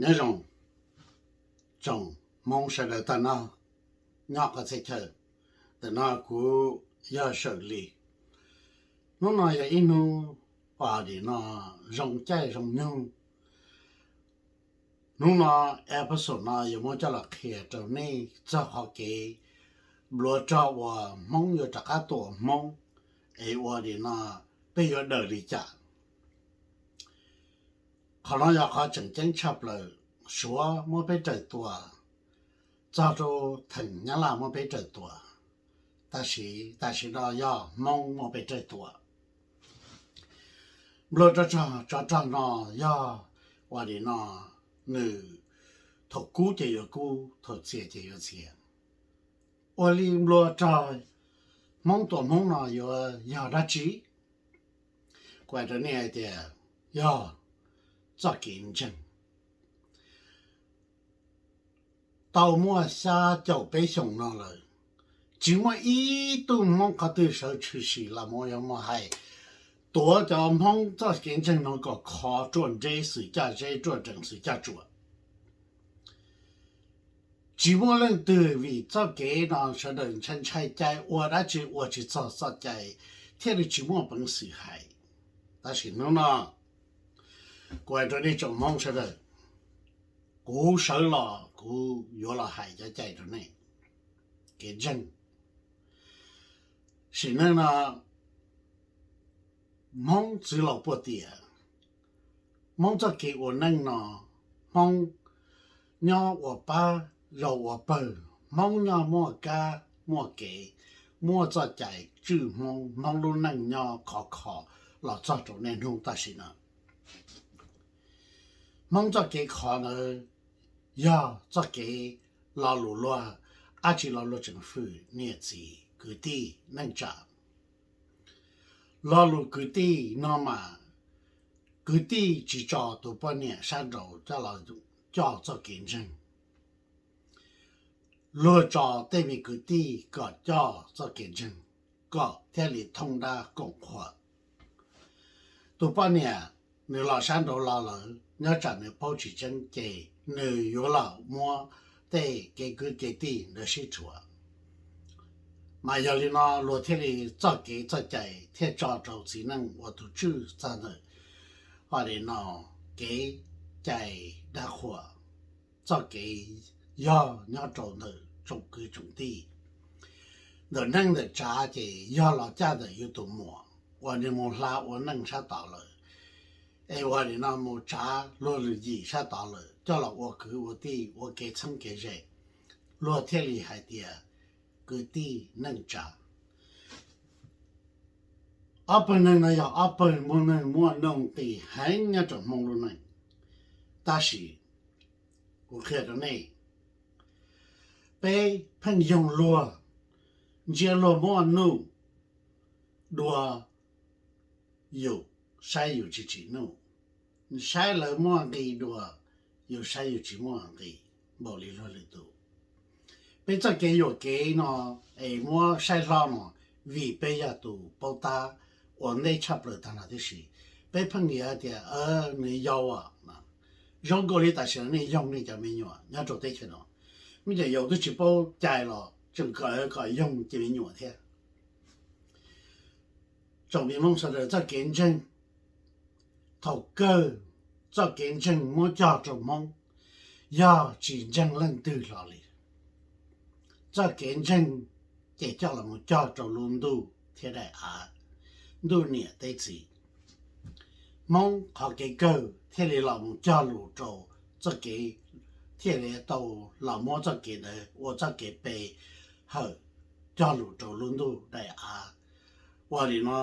Nyob zoo tsoom Hmoob sawv daws tag nrho nyob qhov txhia chaw. Tam no kuv yog Sawm Lis. Hnub no yog ib hnub pom dim no zoo caij zoo nyoog. Hnub no episode no yuav muab coj los qhia rau nej txog qhov kev nplua rog uas Hmoob yuav rov qab tua Hmoob, es ua dim no peb yuav daws li cas. Qhov no yog qhov tseem ceeb tshaj plaws. Suav muab peb raws tua, txog rau theem Nyab Laj muab peb raws tua, tab sis tam sim no yog Hmoob muab peb raws tua. Nplua rog tsov rog no yog ua li no, nws thaum kub ces yuav kub, thaum txias ces yuav txias. Ua li nplua rog Hmoob tua Hmoob no yuav yog dab tsi? Kuv hais rau nej hais tias yog txoj kev ntseeg. Tau muaj xya caum peb xyoos no lawm, tsis muaj ib tug Hmoob qhov twg sawv tshwm sim los mus yuav mus hais tuav cov Hmoob txoj kev ntseeg no kom khov ruaj nreb xwm caj zeb ruaj nrees xwm caj tsuam. Tsis muaj leej twg vim txoj kev no sawv daws ntshai ntshai cai ua dab tsi ua tsis txog txoj cai thiaj li tsis muaj peev xwm hais. Tab sis hnub no kuv hais rau nej tsoom Hmoob sawv daws, kuv sawv los kuv yuav los hais cov cai rau nej. Kev ntseeg. Sim neej no Hmoob txwv laus puag tias Hmoob txoj kev ua neej no, Hmoob nyob ua pab zaum ua pawg, Hmoob nyob muaj kab muaj kev, muaj txoj cai tswj Hmoob, Hmoob lub neej nyob khov kho los txog rau niaj hnub tam sim no. Hmoob txoj kev khov ntawd yog txoj kev lo lus luag, dab tsi lo luag tseem hwm niam txiv kwv tij neej tsa. Lo lus kwv tij no mas kwv tij tsis tso tus poj niam sab nraud coj los coj txoj kev ntseeg. Luag tso tej me kwv tij kom coj txoj kev ntseeg kom thiaj li thooj dab koom qhuas. Tus poj niam nws los sab nraud los lawm, nyob tsam nws paub tsis tseeb ces nws yuav los muab tej kev kwv kev tij ntawd sib rhuav. Mas yog li no luag thiaj li txoj kev txoj cai thiaj tso rau txiv neej ua tus tswj txog ntawm ho li no kev cai dab qhuas. Txoj kev yog nyob rau ntawm tsoom kwv tsoom tij, ntawm neej ntawm tsav ces yog los caj ntawm yus tus muam uas nws mus hla ua neej sab tod lawm, es ua li no mus tsav luag lwm yim sab tod lawm coj los ua kwv ua tij ua kev txheeb kev ze, luag thiaj li hais tias kwv tij neej tsa. Ob pawg neeg no yog ob pawg muaj neeg muaj nuj nqis heev nyob rau Hmoob lub neej. Tab sis kuv qhia rau nej, peb pheej yoog luag, ntsia luag muaj nuj dua, yus saib yus tsis tsim nuj, saib lawv muaj nqi dua, yus saib yus tsis muaj nqi npaum li luag lwm tus. Peb txoj kev yuam kev no es muab saib hlob no vim peb yog tus paub tab ua ntej tshaj plaws tag nrho tib si. Peb pheej yog tias nws yau, zoo nkaus li tam sim no nej yoog nej cov me nyuam nyob rau teb chaws no, me nyuam yaus twb tsis paub cai los tseem kom kom yoog cov me nyuam thiab. Tsoom me Hmoob sawv daws txoj kev ntseeg, thaum kawg txoj kev ntseeg muab cog rau Hmoob, yog tsis ntseeg leej twg hlo li. Txoj kev ntseeg ces coj los mus cog rau lub ntuj thiab daim av, ntuj niam teb txiv. Hmoob qhov kev kawg thiaj li los mus cog lus rau txoj kev, thiaj li tau los muab txoj kev ntawd ua txoj kev pe hawm cog lus rau lub ntuj daim av, ua li no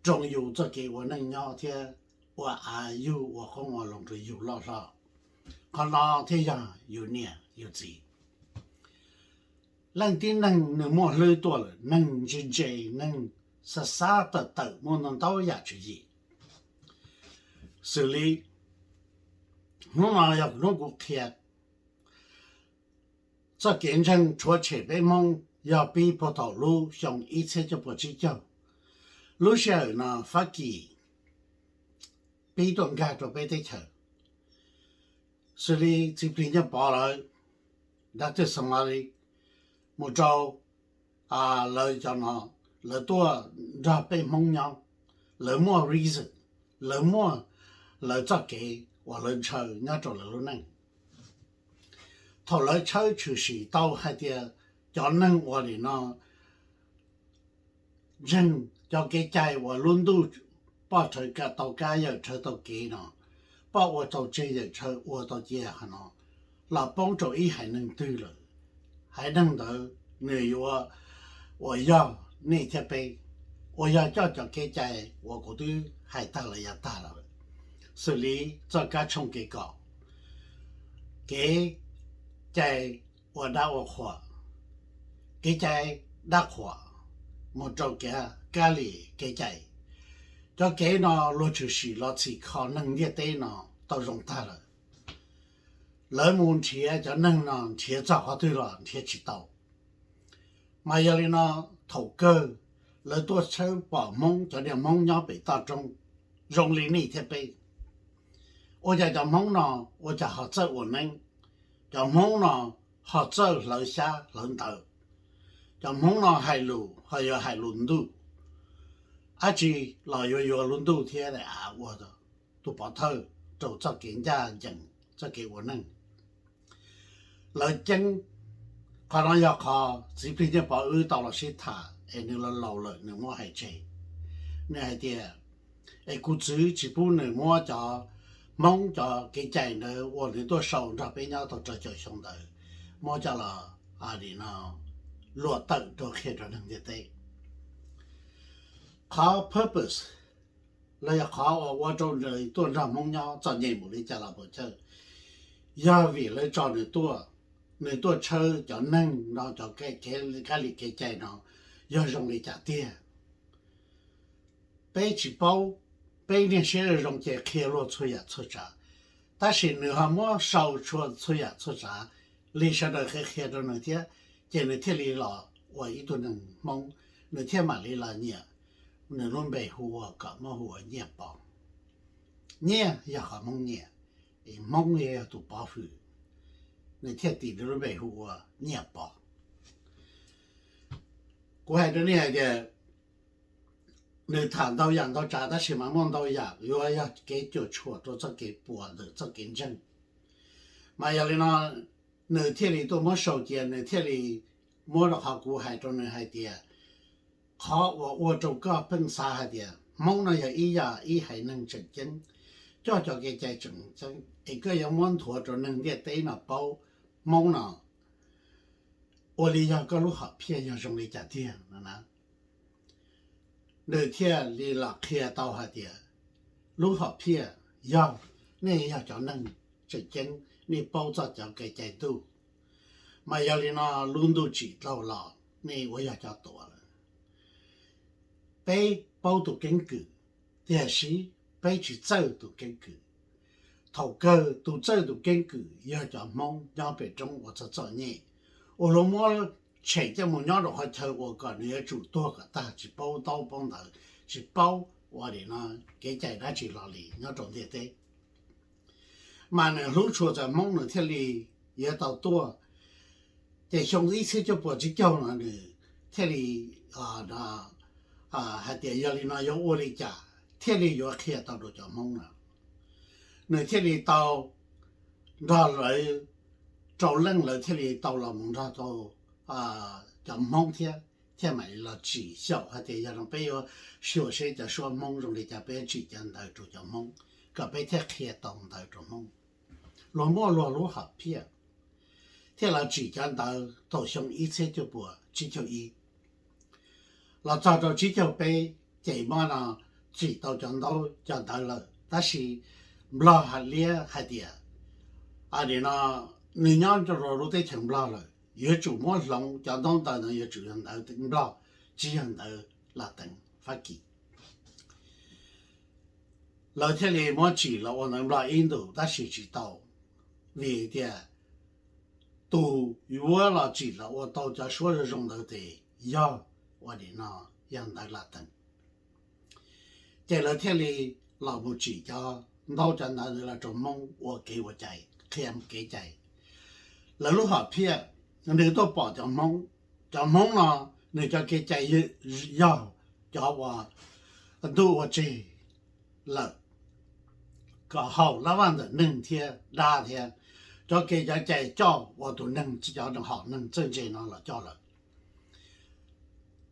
roos yus txoj kev ua neej nyob thiab ua av yug ua qoob ua loo rau yus loj hlob. Qhov no thiaj yog yus niam yus txiv. Leej tib neeg nws muaj hlwb tuaj lawm, neeg ntse ntse, neeg xav xav tawm tawm muaj ntau ntau yam tswv yim. Xws li hnub no yog hnub kuv qhia txoj kev ntseeg rhuav tshem peb Hmoob yog pib puag thaum lub xyoo ib txhiab cuaj puas tsib caug. Lub sij hawm no Fab Kis pib tuaj nkag rau peb teb chaws, xws li Txiv Plig Nyiaj Pov lawm, Doctor Somali, mus rau lawv cov no, lawv tuaj nrog peb Hmoob nyob, lawv muaj reason, lawv muaj lawv txoj kev uas lawv ntshaw nyob rau lawv lub neej. Thaum lawv tshawb tshwm sim tau hais tias cov neeg uas nim no ntseeg cov kev cai uas lub ntuj poj rhawv tau kab yawm rhawv tau kev no, poj ua tau tseg yawm rhawv ua tau cia hov no, los poob rau ib haiv neeg twg lawm, haiv neeg ntawd nws yuav uas yog nej thiab peb, uas yog coj cov kev cai uas kuv twb hais tag los yav tag lawm, xws li txoj kab tshooj kev kom, kev cai ua dab ua qhuas, kev cai dab qhuas, mus rau kev kab li kev cai. Cov kev no luag tshwm sim los txhim kho neeg ntiaj teb no tau zoo tag lawm. Lawv mus nrhiav cov neeg no nrhiav txog qhov twg los nrhiav tsis tau. Mas yog li no, thaum kawg lawv tuaj tshawb pom Hmoob, cov niag Hmoob nyob pem toj roob zoo li nej thiab peb, ua cas cov Hmoob no ua cas ho txawj ua neeb, cov Hmoob no ho txawj hlawv xyab hlawv ntawv, cov Hmoob no hais lus ho yuav hais lus ntuj, dab tsi los yuav yuav lub ntuj thiab daim av ua tus pov thawj rau txoj kev ncaj ncees txoj kev ua neej. Lawv ceeb. Qhov no yog qhov Txiv Plig Nyiaj Pov wb tau los sib tham es nws laus laus lawm nws muab hais tseg. Nws hais tias, es kuv txwv tsis pub nws muab cov Hmoob cov kev cai ntawd uas nws tuaj sau nrog peb nyob tau rau caum xyoo ntawd muab coj los, nim no luam tawm rau qhia rau neeg ntiaj teb. Qhov purpose los yog qhov uas ua rau nws tuaj nrog Hmoob nyob txom nyem npaum li cas los puas chawj, yog vim lawv tso nws tuaj, nws tuaj tshawb cov neeg no cov kab li kev cai no yog zoo li cas tiag. Peb tsis paub, peb niag siab zoo ces qhia luag txhua yam txhua tsav, tab sis nws ho muab sau tshua txhua yam txhua tsav li sawv daws qhia qhia rau nws thiab, ces nws thiaj li los ua ib tug neeg Hmoob, nws thiaj mam li los nyiam nws lub npe hu ua kom muab hu ua Nyiaj Pov. Nyiaj yog qhov Hmoob nyiam, es Hmoob yog tus pov hwm, nws thiaj tis nws lub npe hu ua Nyiaj Pov. Kuv hais rau nej hais tias nws tham ntau yam ntau tsav tab sis mas muaj ntau yam yuav yog kev cuam tshuam rau txoj kev puas ntawm txoj kev ntseeg. Mas yog li no, nws thiaj li tuaj muab sau cia, nws thiaj li muab rau qhov kuv hais rau nws hais tias, qhov uas ua rau koj pheej xav hais tias Hmoob no yog ib yam ib haiv neeg tseem ceeb, coj cov kev cai tseem ceeb, es koj yuav muab nthuav rau neeg ntiaj teb no paub Hmoob no ua li yog koj lub hom phiaj yog zoo li cas tiag no na. Nws thiaj li los qhia tau hais tias, lub hom phiaj yog nej yog cov neeg tseem ceeb, nej paub txog cov kev cai ntuj, mas yog li no lub ntuj tsim dlau los nej ua yog cov tuav lawm. Peb paub tus keeb kwm, tiam sis peb tsis txawj tus keeb kwm. Thaum kawg tus txawj tus keeb kwm yog cov Hmoob nyob pem roob uas txom txom nyem, uas luag muab tshem coj mus nyob rau qhov chaw uas kom nws yuav tsum tuag kom tag, tsis paub ntaub paub ntawv, tsis paub ua li no kev cai dab tsi hlo li nyob rau ntiaj teb. Mas nws hlub tshua txawm Hmoob nws thiaj li yuav tau tuaj. Ces xyoo ib txhiab cuaj puas tsib caug no nws thiaj li hais tias yog li no yuav ua li cas thiaj li yuav qhia tau rau cov Hmoob no. Nws thiaj li tau nrog lawv rau leej, lawv thiaj li tau los mus nrog rau cov Hmoob thiab, thiaj mam li los tsim xyaum hais tias yog no peb yuav xyuas seb cov suab Hmoob zoo li cas, peb tsim cov ntawv rau cov Hmoob kom peb thiaj qhia tau ntawv rau Hmoob. Luag muaj luag lub hom phiaj thiaj los tsim cov ntawv thaum xyoo ib txhiab cuaj puas tsib caug ib. Los txog rau tsib caug peb ces muab no tsim tau cov ntaub cov ntawv lawm, tab sis Nplog liab hais tias, nim no nws nyob rau lub teb chaws Nplog lawm, yuav tsum muab hloov cov ntaub ntawv ntawd yuav tsum yog ntawv Nplog, tsis yog ntawv Latees Fab Kis. Lawv thiaj li muab tsim los ua ntawv Nplog ib ntus tab sis tsis tau, vim tias tus yuav los tsim los ua tau cov suab zoo zoo ntawd ces yog ua nim no yog ntawv Latees. Ces lawv thiaj li los mus tsim cov ntaub cov ntawv ntawd los rau Hmoob ua kev ua cai, qhia kev cai. Lawv lub hom phiaj, nws tuaj pom cov Hmoob, cov Hmoob no nws cov kev cai yog cov uas ntuj ua tseg lawm, kom haum lab vaj ntawm neeg thiab dab thiab, cov kev cov cai coj ua tus neeg cov hom neeg txawj ntse no los coj lawm.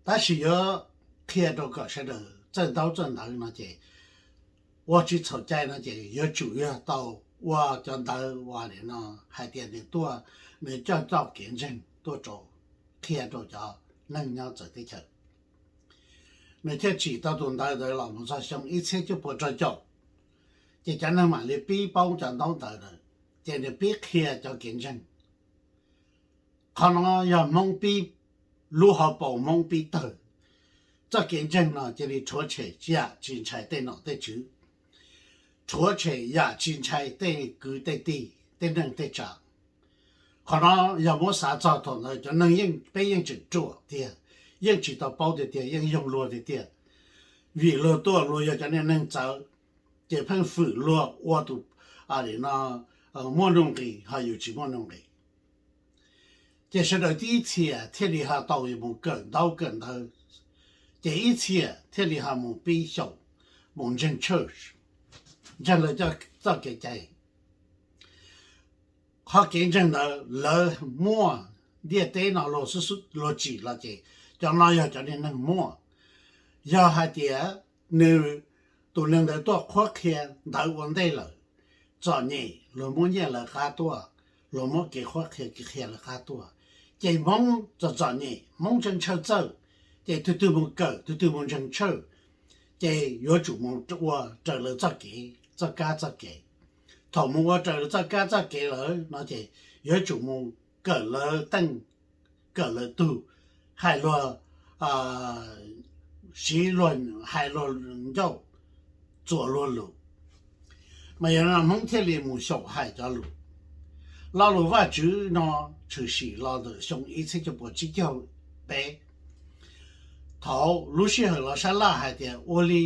Tab sis yuav qhia rau kom sawv daws txawj ntaub txawj ntawv no ces ua tsis txhaum cai no ces yuav tsum yog tau ua cov ntawv uas no hais tias nws tuaj, nws coj txoj kev ntseeg tuaj rau qhia rau cov neeg nyob txawv teb chaws. Nws thiaj tsim tau tus ntawv ntawd los mus txog xyoo ib txhiab cuaj puas rau caum, ces cov neeg mam li pib paub cov ntaub ntawv ntawd, ces nws pib qhia cov kev ntseeg. Qhov no yog Hmoob pib, lub hauv paus Hmoob pib tawg. Txoj kev ntseeg no cia li rhuav tshem yam tsis ntshai tej nom tej tswv, rhuav tshem yam tsis ntshai tej kwv tej tij, tej neej tej tsa. Qhov no yog muab xav txog thaum ntawd cov neeg yeej, peb yeej tseem ruam tiag, yeej tsis tau paub tiag tiag, yeej yoog luag tiag tiag. Vim luag tuaj luag yog cov niag neeg txawv, ces pheej fwm luag ua tus, no, muaj nuj nqis ho yus tsis muaj nuj nqis. Ces sawv daws tib txhia thiaj li ho tau mus kawm ntaub kawm ntawv, ces ib txhia thiaj li ho mus pib xyaum, mus ntseeg church, ntseeg lawv txoj kev cai. Qhov kev ntseeg ntawd lawv muaj, ntiaj teb no luag tsim los ces cov no yog cov niag neeg muaj. Yog hais tias nws, tus neeg ntawd tuaj qhuab qhia ntawv ua ntej lawm, txom nyem luag muab nyiaj lawv qab tuaj, luag muab kev qhuab qhia kev qhia lawv qab tuaj, ces Hmoob txom txom nyem, Hmoob ntshaw ntshaw txawj, ces tus twg mus kawm tus twg mus ntseeg church, ces yuav tsum mus ua raws lawv txoj kev txoj kab txoj kev. Thaum mus ua raws lawv txoj kab txoj kev lawm no ces yuav tsum mus kawm lawv teej, kawm lawv tug, hais luag, siv luag, hais luag ncauj, txuas luag lus. Mas yog no Hmoob thiaj li mus xyaum hais cov lus. Lo lus Vajtswv no tshwm sim los ntawm xyoo ib txhiab cuaj puas tsib caug peb, thaum lub sij hawm los sab laj hais tias ua li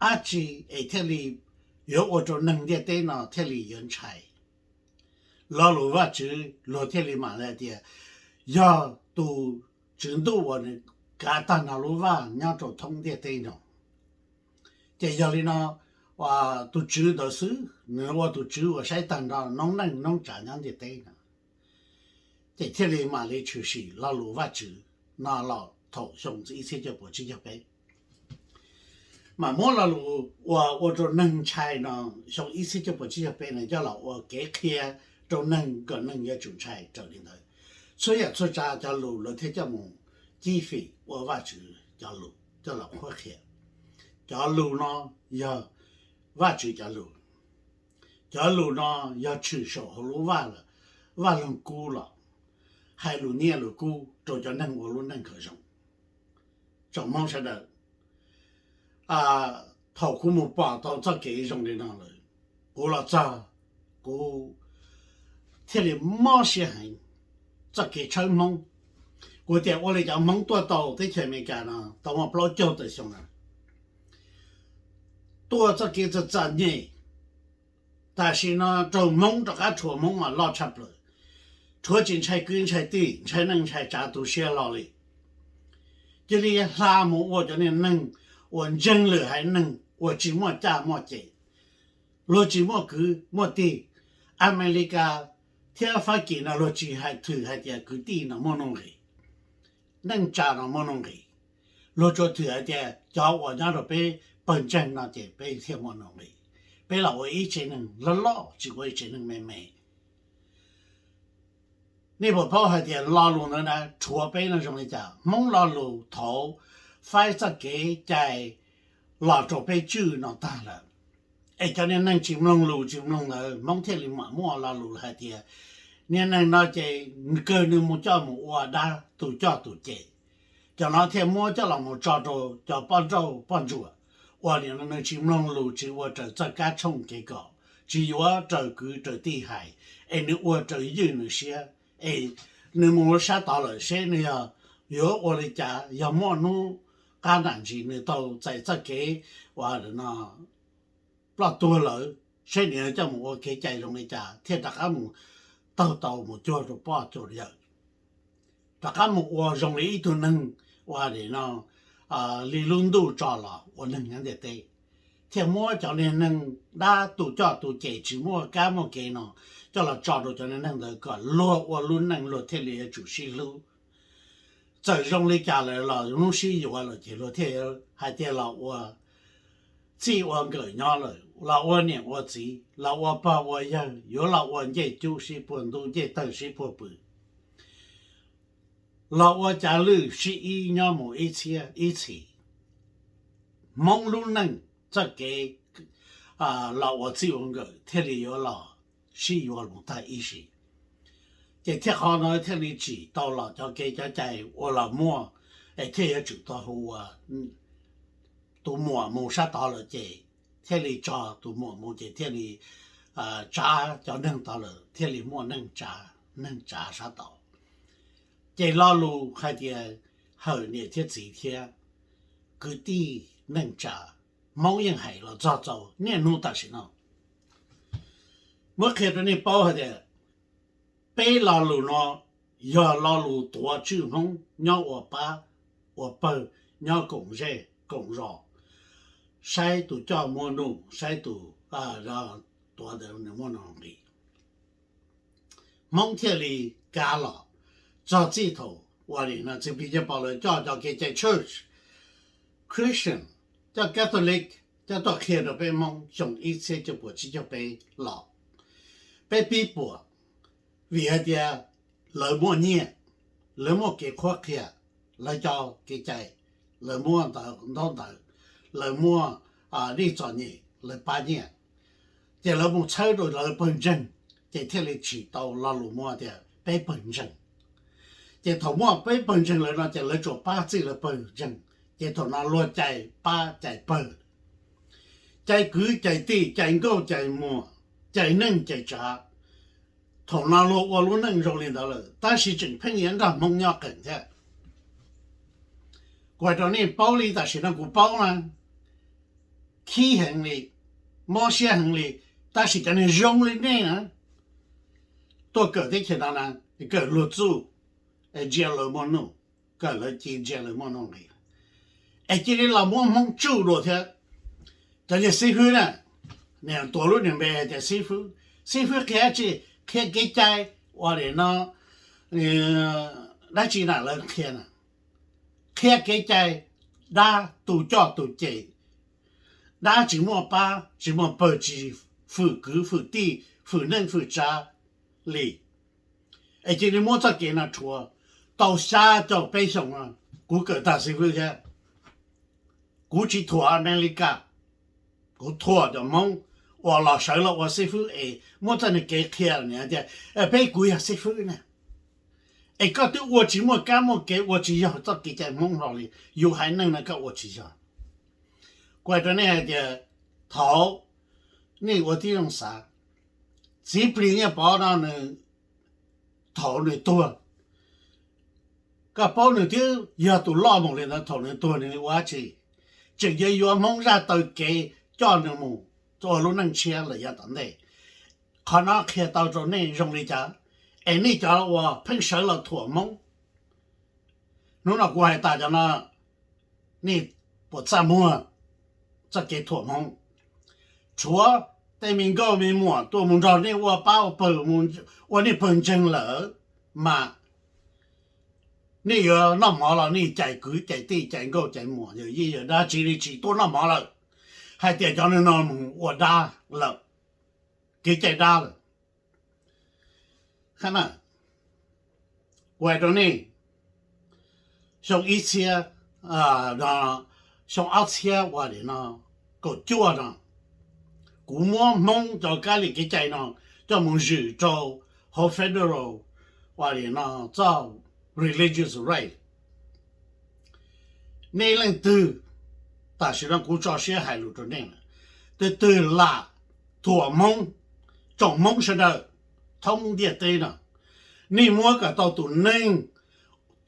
dab tsi es thiaj li yuav ua rau neeg ntiaj teb no thiaj li yuav ntshai. Lo lus Vajtswv luag thiaj li mam li hais tias yog tus Tswv Ntuj uas nws kav tag nrho lub vaj nyob rau thoob ntiaj teb no. Ces yog li no, tus Tswv ntawd xwb nws ua tus Tswv uas saib tag nrho noob neej noob tsav nyob ntiaj teb no. Ces thiaj li mam li tshwm sim lo lus Vajtswv no los thaum xyoo ib txhiab cuaj puas tsib caug peb. Mas muab lo lus uas ua rau neeg ntshai no, xyoo ib txhiab cuaj puas tsib caug peb no coj los ua kev qhia rau neeg kom neeg yuav tsum ntshai raws li ntawd. Txhua yam txhua tsav cov lus lawv thiaj coj mus cib fim ua Vajtswv cov lus coj los qhuab qhia. Cov lus no yog Vajtswv cov lus. Cov lus no yog tshwm saum hauv lub vaj, vaj loog kub los, hais lus nyiaj lus kub rau cov neeg ua lub neej kom zoo. Tsoom Hmoob sawv daws, thaum kuv mus pom tau txoj kev zoo li no lawm, kuv los txog, kuv thiaj li mob siab heev. Txoj kev tshawb Hmoob, kuv tias ua li cov Hmoob tuaj tau teb chaws Amelikas no tau muaj plaub caug tawm xyoo na, tuaj txoj kev txom txom nyem, tam sim no raug Hmoob rov qab rhuav, Hmoob mas loj tshaj plaws, rhuav tsis ntshai kwv ntshai tij, ntshai neej ntshai tsav tu siab hlo li. Cia li hla mus ua cov niag neeg uas ntseeg lwm haiv neeg uas tsis muaj caj muaj ces, luag tsis muaj kwv muaj tij. Amelikas thiab Fab Kis no luag tsis hais, thwm hais tias kwv tij no muaj nuj nqis, neej tsa no muaj nuj nqis. Luag tsuas thwm hais tias cov uas nyob rau peb pawg ntseeg no ces peb thiaj muaj nuj nqis, peb los ua ib tsev neeg loj loj tsis ua ib tsev neeg me me. Nej puas paub hais tias lo lus ntawd na rhuav peb no zoo li cas? Hmoob lo lus thaum faib txoj kev cai los rau peb tswj no tag lawm. Es cov niag neeg tsis mloog lus tsis mloog lawm, Hmoob thiaj li mam muaj lo lus hais tias niag neeg no ces kawg nws mus coj mus ua dab tu coj tu cem. Cov no thiaj muab coj los mus tso rau cov poj nrauj poj ntsuam uas nim no nws tsis mloog lus tsis ua raws txoj kab tshooj kev kom, tsis yuav raws kwv raws tij hais, es nws ua raws ywj nws siab, es nws mus sab tod lawm seb nws yog yuav ua li cas, yog muaj hnub qab nram ntsis nws tau txais txoj kev uas no ploj tuag lawm, seb nws yuav coj mus ua kev cai zoo li cas thiaj rov qab mus taug tau mus cuag rau poj cuag yawm, rov qab mus ua zoo li ib tug neeg uas no li lub ntuj tso los ua neeg nyob ntiaj teb, thiaj muab cov niag neeg dab tu coj tu cem tsis muaj kab muaj kev no coj los tso rau cov niag neeg ntawd kom luag ua lub neej luag thiaj li yuav tsum sib hlub. Txawm zoo li cas lawm los hnub sib yuav lawm ces luag thiaj hais tias los ua txij ua nkawm nyob lawm, los ua niam ua txiv, los ua pog ua yawg, yuav los ua ncej cub sib puag ntub ncej tawg sib puag pw, los ua cav lwj sib ib nyob mus ib txhiab ib txhis. Hmoob lub neej txoj kev los ua txij ua nkawm thiaj li yuav los sib yuav mus tag ib sim. Ces thiaj qhov no thiaj li tsim tau los cov kev cov cai ua los muaj, es thiaj yuav tsum tau hu ua tus muam mus sab tod lawm ces thiaj li tso tus muam mus ces thiaj li tsav cov neeg tod lawm thiaj li muaj neeg tsav, neeg tsav sab tod. Ces lo lus hais tias hawm niam thiab txiv thiab kwv tij neej tsa, Hmoob yeej hais los txog txaus niaj hnub tam sim no. Muab qhia rau nej paub hais tias peb lo lus no yog lo lus tuav tswj Hmoob nyob ua pab ua pawg, nyob koom zej koom zos, saib tus coj muaj nuj, saib tus tuav ntawd nws muaj nuj nqis. Hmoob thiaj li kav los txog txij thaum uas nim no Txiv Plig Ncej Pov lawv coj cov kev cai church, Christian, cov Catholic coj tuaj qhia rau peb Hmoob xyoo ib txhiab cuaj puas tsib caug peb los. Peb pib puas? Vim hais tias lawv muaj nyiaj, lawv muaj kev qhuab qhia, lawv cov kev cai, lawv muaj ntaub ntawv, lawv muaj dej txom nyem, lawv pab nyiaj, ces lawv mus txhawb rau lawv pawg ntseeg, ces thiaj li tsim tau lo lus muaj tias peb pawg ntseeg. Ces thaum muaj peb pawg ntseeg lawm no ces lawv tsuas pab txij lawv pawg ntseeg, ces thaum no luag cais pab cais pawg, cais kwv cais tij cais nkauj cais muam, cais neej cais tsav. Thaum no luag ua lub neej zoo li ntawd lawm tab sis tseem pheej yuav nrog Hmoob nyob qees thiab. Kuv hais rau nej paub li tam sim no kuv paub na, khib heev li, mob siab heev li, tab sis cov niag zoo li nej na tuaj kawm teb chaws no na, kawm luag txuj, ntsia lawv muaj nuj, kawm lawv ci ntsia lawv muaj nuj nqis, es cia li los muab Hmoob tsuj dua thiab. Cov niag xib fwb na, niag tuav lub niag npe hais tias xib fwb, xib fwb qhia dab tsi? Qhia kev cai uas nim no dab tsi na lawv qhia na, qhia kev cai dab tu coj tu cem, dab tsis muaj pab tsis muaj pawg tsis fwm kwv fwm tij fwm neej fwm tsav li. Es cia li muab txoj kev no rhuav. Tau xya caum peb xyoos no kuv kawm tag xib fwb thiab, kuv tsis thuam Amelikas, kuv thuam cov Hmoob uas los sawv los ua xib fwb es muab txoj niag kev qhia tias peb kuv yog xib fwb na. Es koj twb ua tsis muaj kab muaj kev ua tsis yog txoj kev cai Hmoob hlo li, yus haiv neeg no koj ua tsis yog. Kuv hais rau nej hais tias thaum nej ua tib zoo xav, Txiv Plig Nyiaj Pov no nws, thaum nws tuag, koj paub nws twb yog tus loj mus li ntawd, thaum nws tuag nws ua dab tsi? Tseem yuav yuav Hmoob zaj taw kev coj nws mus ua lub neej tshiab lawm yav tom ntej. Qhov no qhia tau rau nej zoo li cas? Es nej cov uas pheej sawv los thuam Hmoob, hnub no kuv hais tas cov no, nej puas txaj muag txoj kev thuam Hmoob? Rhuav tej me nkauj me muam tuaj mus nrog nej ua pab ua pawg, ua nej pawg ntseeg lawm mas nej yuav noj mov los nej cais kwv cais tij cais nkauj cais muam yawm yij yawm dab tsi li tsis tuaj noj mov lawm, hais tias cov no mus ua dab lawm, kev cai dab lawm. Kuv hais rau nej, xyoo ib txhiab no, xyoo ob txhiab ua li no kaum cuaj no, kuv muab Hmoob cov kab li kev cai no coj mus zwm rau hauv federal ua li no txoj religious right. Nej leej twg, tam sim no kuv tso siab hais lus rau nej, tus twg lam thuam Hmoob, tsoom Hmoob sawv daws thoob ntiaj teb no, nej muab kom tau tus neeg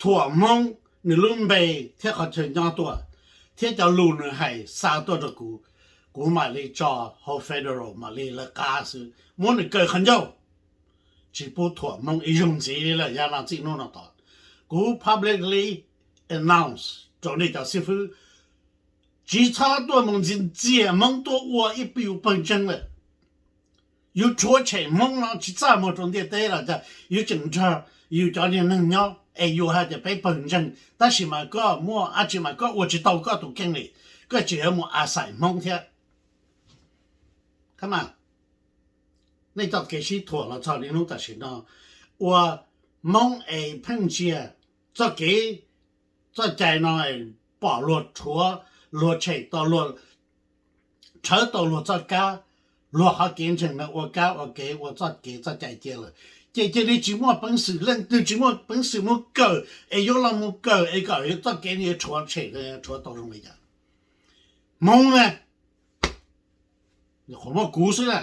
thuam Hmoob nws lub npe thiab qhov chaw nyob tuaj, thiab cov lus nws hais xa tuaj rau kuv, kuv mam li tso hauv federal mam li lawv qab xwb, muab nws kaw qhov ncauj, tsis pub thuam Hmoob ib zaug ntxiv li lawm. Yav no txij hnub no tod, kuv publicly announce rau nej cov xib fwb, tsis txhob tuaj mus ntxias Hmoob tuaj ua ib piv pawg ntseeg lawm. Yus rhuav tshem Hmoob no tsis txaj muag rau ntiaj teb los cas, yus tseem nrog yus cov niag neeg nyob es yus hais tias peb pawg ntseeg, tab sis mas koj muaj dab tsi mas koj ua tsis tau koj tus kheej li, koj tseem yuav mus a xais Hmoob thiab. Nej txoj kev sib thuam los txog niaj hnub tam sim no, ua Hmoob es pheej ntsia txoj kev, txoj cai no pom luag rhuav, luag tshem tau luag, tshawb tau luag txoj kab, luag qhov kev ntseeg no ua kab ua kev ua txoj kev txoj cai cia lawm, ces cia li tsis muaj peev xwm, leej twg tsis muaj peev xwm mus kawm es yuav los mus kawm es kom txoj kev no yuav rhuav tshem, rhuav tau zoo li cas. Hmoob na, nyuam qhuav muaj kuv xwb na,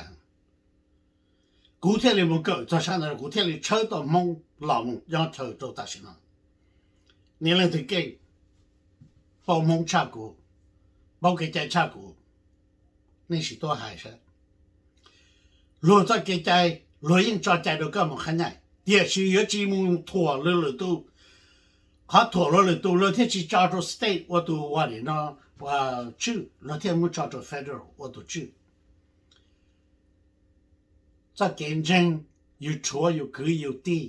kuv thiaj li mus kawm txog sab ntawd, kuv thiaj li tshawb tau Hmoob los mus nyob chaw rau tam sim no. Nej leej twg keej paub Hmoob tshaj kuv, paub kev cai tshaj kuv, nej sim tuaj hais saib. Luag txoj kev cai, luag yeej tso cai rau koj mus qhab nyaim, tiam sis yuav tsis mus thuam luag lwm tus. Qhov thuam luag lwm tus luag thiaj tsis tso rau state ua tus ua li no, ua tswj, luag thiaj muab tso rau federal ua tus tswj. Txoj kev ntseeg, yus rhuav yus kwv yus tij,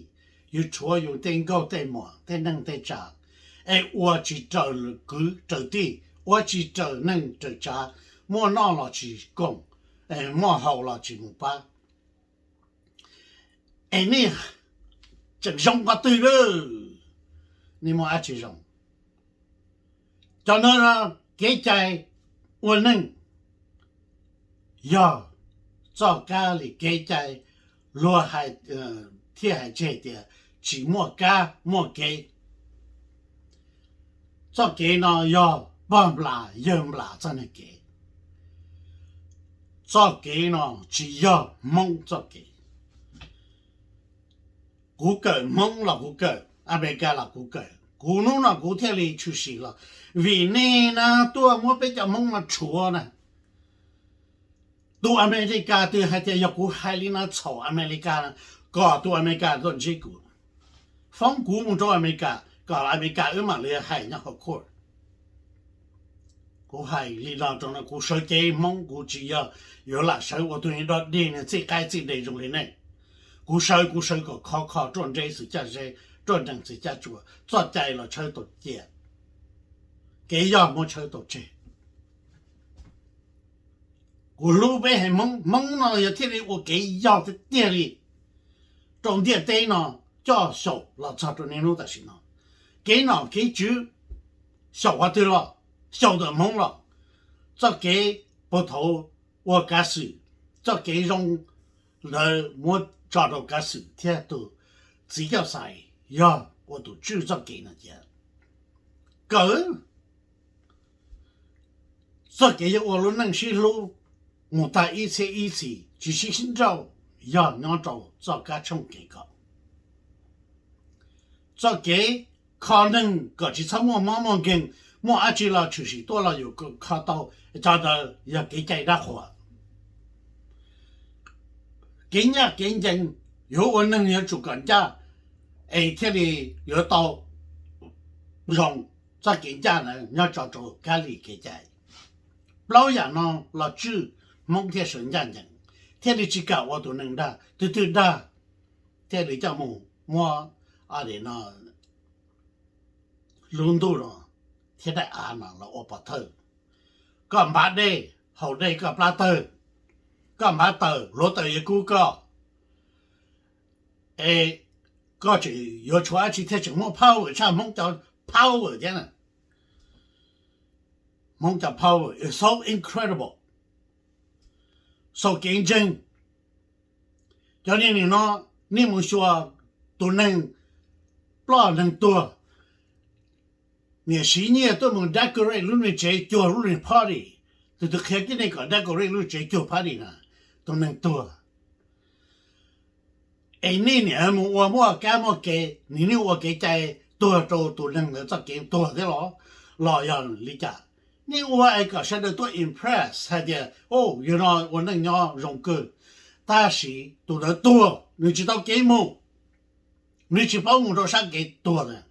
yus rhuav yus tej nkauj tej muam tej neej tej tsav, es ua tsis raws kwv raws tij, ua tsis raws neej raws tsav, muaj noj los tsis koom, muaj haus los tsis mus pab. Es nej tseem zoo qhov twg lawm? Nej muaj dab tsi zoo? Cov no kev cai ua neej yog txoj kab li kev cai, luag thiaj hais tseg tias tsis muaj kab muaj kev. Txoj kev no yog pog nplas yawg nplas txoj neeg kev. Txoj kev no tsis yog Hmoob txoj kev. Kuv kawm Hmoob los kuv kawm, Amelikas los kuv kawm, kuv hnub no kuv thiaj li tshwm sim los, vim nej na tuaj muab peb cov Hmoob no rhuav na. Tus Amelikas twg hais tias yog kuv hais li no txhaum Amelikas, kom tus Amelikas tuaj ntsib kuv, foob kuv mus rau Amelikas kom Amelikas wb mam li hais nyob hauv court. Kuv hais li no rau no, kuv sawv cev Hmoob, kuv tsis yog yuav lam sawv ua tus dog dig niag txij qaib txij dev zoo li nej. Kuv sawv, kuv sawv kom khov kho ruaj nreb xwm caj zeb, ruaj nrees xwm caj tsua, txoj cai los tshawb tau cia, kev yog muab tshawb tau tseg. Kuv hlub peb haiv Hmoob, Hmoob no yog thiaj li ua kev yog tiag tiag li rau ntiaj teb no coj xyaum los txog rau niaj hnub tam sim no. Kev nom kev tswv xyaum qhov twg los? Xyaum ntawm Hmoob los. Txoj kev puag thaum ua kav xwm, txoj kev zoo ntawd muab tso rau kav xwm thiab tus txiv coj xais yog ua tus tswj txoj kev no cia. Kawg, txoj kev yuav ua lub neej sib hlub mus tag ib txhiab ib txhis tsis sib nrauj yog nyob rau txoj kab tshooj kev ko. Txoj kev kho neeg kom tsis txhob muaj mob muaj nkeeg, muaj dab tsi los tshwm sim tuaj los yus kho tau, cov ntawd yog kev cai dab qhuas. Kev ncaj kev ncees, yuav ua neeg yuav tsum kom ncaj es thiaj li yuav tau zoo. Txoj kev ncaj ntawd nyob tso rau kab li kev cai. Plaub yam no los tswj Hmoob thiaj sawv ncaj ncees, thiaj li tsis kam ua tus neeg dag. Tus twg dag thiaj li coj mus muab lub ntuj no thiab daim av no los ua pov thawj. Koj npaj dej haus dej koj plab tawg, koj npaj taws hluav taws yuav kub koj, es koj tseem yuav tshuav dab tsi thiaj tseem muaj power tshaj Hmoob cov power thiab na? Hmoob cov power is so incredible, so kev ntseeg. Cov niag nim no nej mus xyuas tus neeg ploj neeg tuag, niam siv nyiaj tuaj mus decorate lub niag tsev cuag lub niag party. Tus twg qhia kiag nej kom decorate lub tsev cuag party na? Tus neeg tuag. Es nej niam mus ua muaj kab muaj kev, nim nej ua kev cai tuag rau tus neeg ntawd txoj kev tuag thiab los, los yog li cas? Nej ua es kom sawv daws tuaj impress hais tias, o, yog no ua neej nyob zoo kawg. Tab sis tus ntawd tuag, nws tsis tau kev mus, nws tsis paub mus rau sab kev tuag ntawd.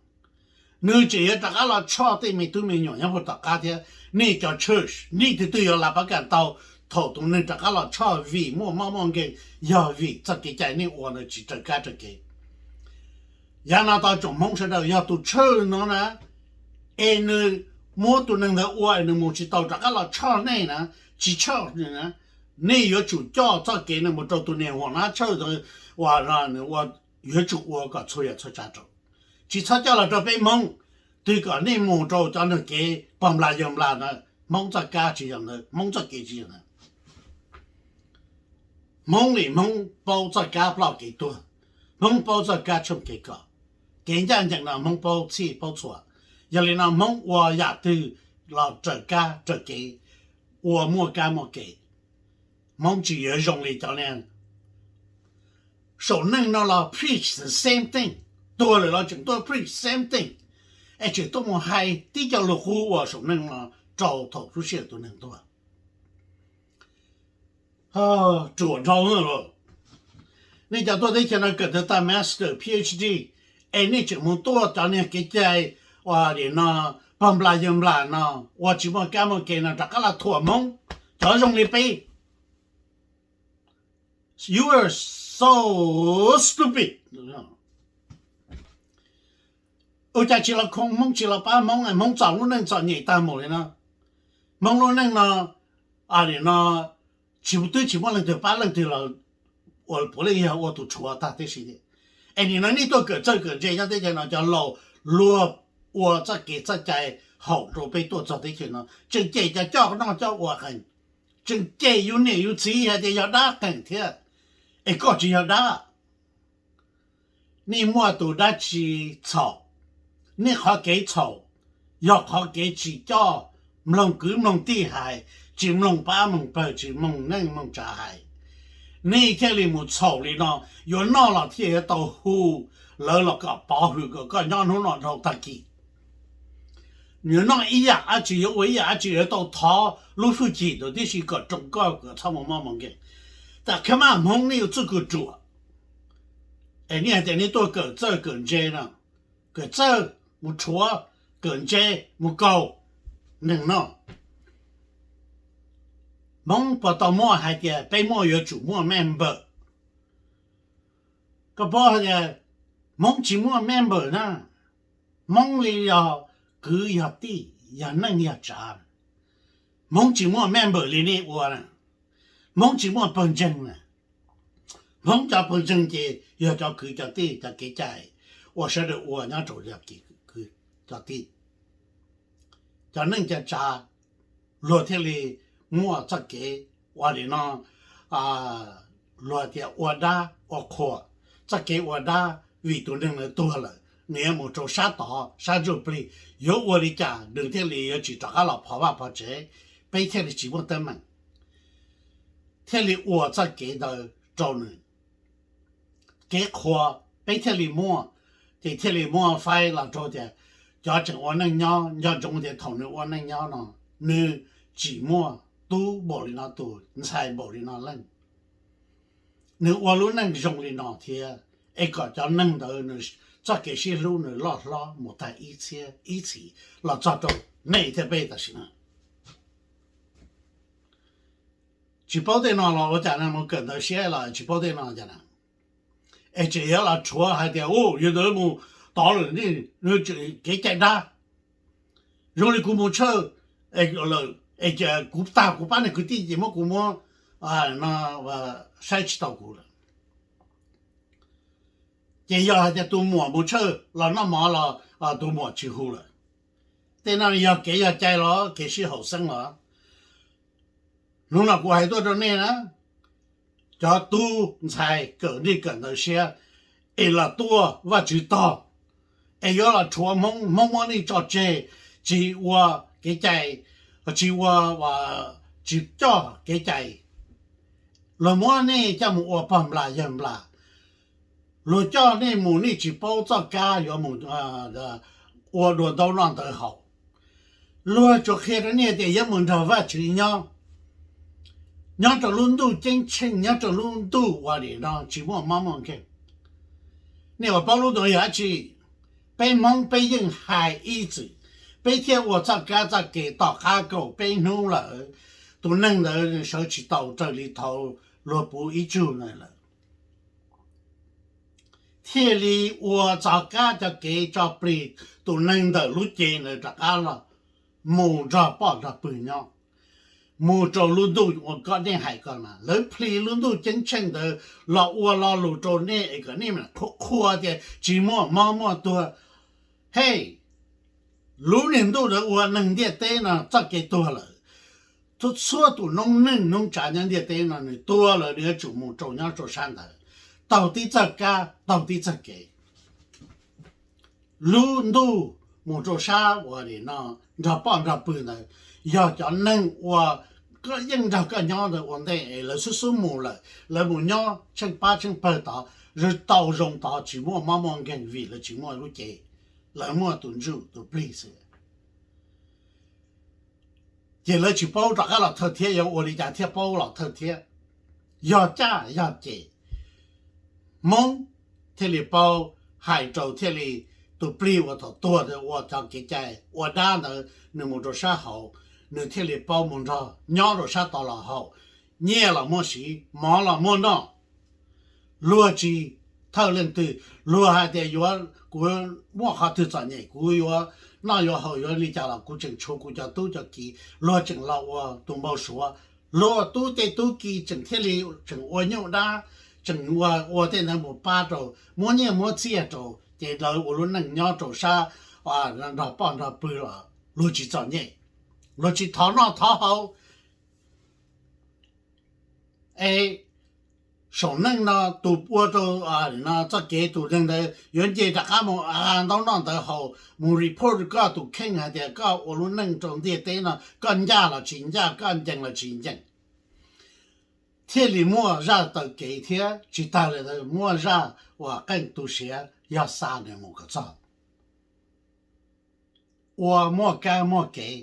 Nws tseem yuav rov qab los tshoj tej me tub me nyuam nyob puag tom qab thiab. Nej cov church, nej tus twg yuav lav pab kam tau thaum tus neeg rov qab los tshoj vim muaj mob muaj nkeeg, yog vim txoj kev cai nej ua ntawd tsis raws kab raws kev. Yav no tau tsoom Hmoob sawv daws, yog tus church no na, es nws muab tus neeg ntawd ua es nws mus tsis tau rov qab los tshoj nej na, tsis tshoj nws na, nej yuav tsum coj txoj kev no mus rau tus niag huam nab church ntawd ua, nws ua, yuav tsum ua kom txhua yam txhua tsav rau. Tsis txhob coj los rau peb Hmoob, twb kom nej mus rau cov neeg kev pog nplas yawg nplas ntawd. Hmoob txoj kab tsis yog ntawd, Hmoob txoj kev tsis yog ntawd. Hmoob li Hmoob paub txoj kab ploj kev tuag, Hmoob paub txoj kab tshooj kev kos, kev ncaj ncees no Hmoob paub txhij paub txhua. Yog li no Hmoob ua yam twg los raws kab raws kev, ua muaj kab muaj kev. Hmoob tsis yuav zoo li cov niag saum neej no los preach the same thing, tuag lawm los tseem tuaj preach same thing, es tseem tuaj mus hais tib co lus qub uas saum neej no rau thaum lub sij hawm tus neeg tuag. Ruam dhau lawm. Nej cov tuaj teb chaws no kawm tau tag master, P H D, es nej tseem mus tuaj cov niag kev cai uas nim no pog nplas yawg nplas no, ua tsis muaj kab muaj kev no rov qab los thuam Hmoob, cov zoo li peb. You are so stupid. Ua cas tsis los khoo Hmoob, tsis los pab Hmoob, Hmoob txom lub neej txom nyem tag mus li no. Hmoob lub neej no, nim no tsis, twb tsis muaj leej twg pab leej twg los, ua puav leej yog ua tus tshuav tag tib si. Es nim no nej tuaj kawm txawj kawm ntse nyob teb chaws no, cov laus luag ua txoj kev txoj cai haum rau peb tuaj txog teb chaws no, tseem cem cov coj noj coj ua qees, tseem cem yus niam yus txiv hais tias yog dab qees thiab, es koj tsis yog dab. Nej muaj tus dab tsi txhaum? Nej qhov kev txhaum yog qhov kev tsis coj, mloog kwv mloog tij hais, tsis mloog pab mloog pawg, tsis mloog neej mloog tsav hais. Nej thiaj li mus txhaum li no, yuav noj los thiaj yuav tau hu lawv los kom pov hwm kom koj nyob hnub no dhau tag kis. Yuav noj ib yam dab tsi, yuav ua ib yam dab tsi yuav tau thov lub hwj chim ntawd tib si kom roos koj kom txhob mus mob mus nkeeg. Tam khab maj Hmoob nej yuav txwj kws ruam, es nej hais tias nej tuaj kawm txawj kawm ntse no, kawm txawj mus rhuav, kawm ntse mus kaus neeg noj. Hmoob puas tau muaj hais tias peb muaj yuav tsum muaj member? Koj paub hais tias Hmoob tsis muaj member na, Hmoob li yog kwv yog tij, yog neej yog tsav. Hmoob tsis muaj member li nej ua na, Hmoob tsis muaj pawg ntseeg na. Hmoob cov pawg ntseeg ces yog cov kwv cov tij, cov kev cai uas sawv daws ua nyob rau cov kwv cov tij. Cov neej cov tsav luag thiaj li muaj txoj kev ua li no, luag tias ua dab ua qhuas, txoj kev ua dab vim tus neeg ntawd tuag lawm, nws yuav mus rau sab tod sab ntsuj plig, yuav ua li cas nws thiaj li yuav tsis rov qab los phov vaj phov tsev, peb thiaj li tsis muaj teeb meem, thiaj li ua txoj kev ntawd rau nws. Kev qhuas peb thiaj li muaj, ces thiaj li muaj faib los rau tias cov tseem ua neej nyob nco ntsoov tias thaum nws ua neej nyob no, nws tsis muaj tub npaum li no tus, ntxhais npaum li no leej, nws ua lub neej zoo li no thiab, es kom cov neeg ntawd nws txoj kev sib hlub nws loj hlob mus tag ib txhiab ib txhis los txog rau nej thiab peb tam sim no. Tsis paub tej no los ua cas na, mus kawm ntawv siab los tsis paub tej no cas na. Es tseem yuav los rhuav hais tias, u, yog ntawd mus tod lawm, kev cai dab. Zoo li kuv mus tshawj, es kuv tag kuv pab niag kwv tij ces muab kuv muab no saib tsis tau kuv lawm. Ces yog hais tias tus muam mus tshawj los noj mov los tus muam tsis hu lawm. Tej no yog kev yog cai los kev sib haum xeeb los? Hnub no kuv hais tuaj rau nej na, cov tub ntxhais kawm ntig kawm ntawv siab es los tuaj Vajtswv tog, es yuav los rhuav Hmoob, Hmoob muab nej tso tseg, tsis ua kev cai, tsis ua, tsis coj kev cai, luag muab nej coj mus ua pog nplas yawg nplas, luag coj nej mus nej tsis paub txoj kab yuav mus ua dua ntaub noj ntawv haus. Luag tsuas qhia rau nej tias yuav mus nrog Vajtswv nyob, nyob rau lub ntuj ceeb tsheej, nyob rau lub ntuj uas nim no tsis muaj mob muaj nkeeg. Nej ua paub lub ntuj yog dab tsi? Peb Hmoob peb yeej hais ib txwm, peb thiaj ua txoj kab txoj ke tom qab kaum peb hnub lawm, tus neeg ntawd sawv tsis tau raws li thaud luag puv ib tsug ntawd lawm, thiaj li ua txoj kab txoj ke tso plig tus neeg ntawm lub cev ntawd rov qab los mus nrog poj nrog pwg nyob, mus rau lub ntuj uas koj nej hais ko mas. Lawv plhis lub ntuj ceeb tsheej ntawd los ua lo lus rau nej es kom nej mam qhuas qhuas tias tsis muaj mob muaj tuag. Hej, lub niag ntuj ntawd ua neeg ntiaj teb no txoj kev tuag lawm. Txhua txhua tus noob neej noob tsav nyob ntiaj teb no nws tuag lawm, nws yuav tsum mus rau nyob rau sab ntawd, taug tib txoj kab taug tib txoj kev. Lub ntuj mus rau sab uas nim no nrog poj nrog pwg ntawd, yog cov neeg uas koj yeej nrog koj nyob ntawd ua ntej es lawv xub xub mus lawm, lawv mus nyob tsheej pab tsheej pawg tod, tau zoo tod, tsis muaj mob muaj nkeeg vim lawv tsis muaj lub cev, lawv muaj tus ntsuj tus plig xwb. Ces lawv tsis paub rov qab los thawj thiab, yuav ua li cas thiaj paub los thawj thiab? Yog caj yog ces, Hmoob thiaj li paub hais rau, thiaj li tus plig uas thaum tuag ua cov kev cai ua dab ntawd nws mus rau sab hauv, nws thiaj li paub mus nrog nyob rau sab tod los haus, nyiaj los muaj siv, mov los muaj noj. Luag tsis thawj leej twg, luag hais tias yuav, kuv muaj qhov twg txom nyem kuv yuav noj yuav haus yuav li cas los kuv tseem tshuav kuv cov tub cov kiv, luag tseem los ua tus npau suav. Luag tub tej tub kiv tseem thiaj li tseem ua nyuj dab, tseem ua, ua tej ntawd mus pab rau, muab nyiaj muab txiaj rau, ces lawv ua lub neej nyob rau sab nrog poj nrog pwg los luag tsis txom nyem, luag tsis thov noj thov haus. Es saum neej no tus ua rau txoj kev tus neeg ntawd yuav nce rov qab mus ntaub noj ntawv haus, mus report koj tus kheej hais tias koj ua lub neej rau ntiaj teb no koj ncaj los tsis ncaj, koj ncees los tsis ncees, thiaj li muaj zaj taw kev thiab tsis tag li ntawd muaj zaj uas qeej tu siav yog xa nws mus kom txog. Ua muaj kab muaj kev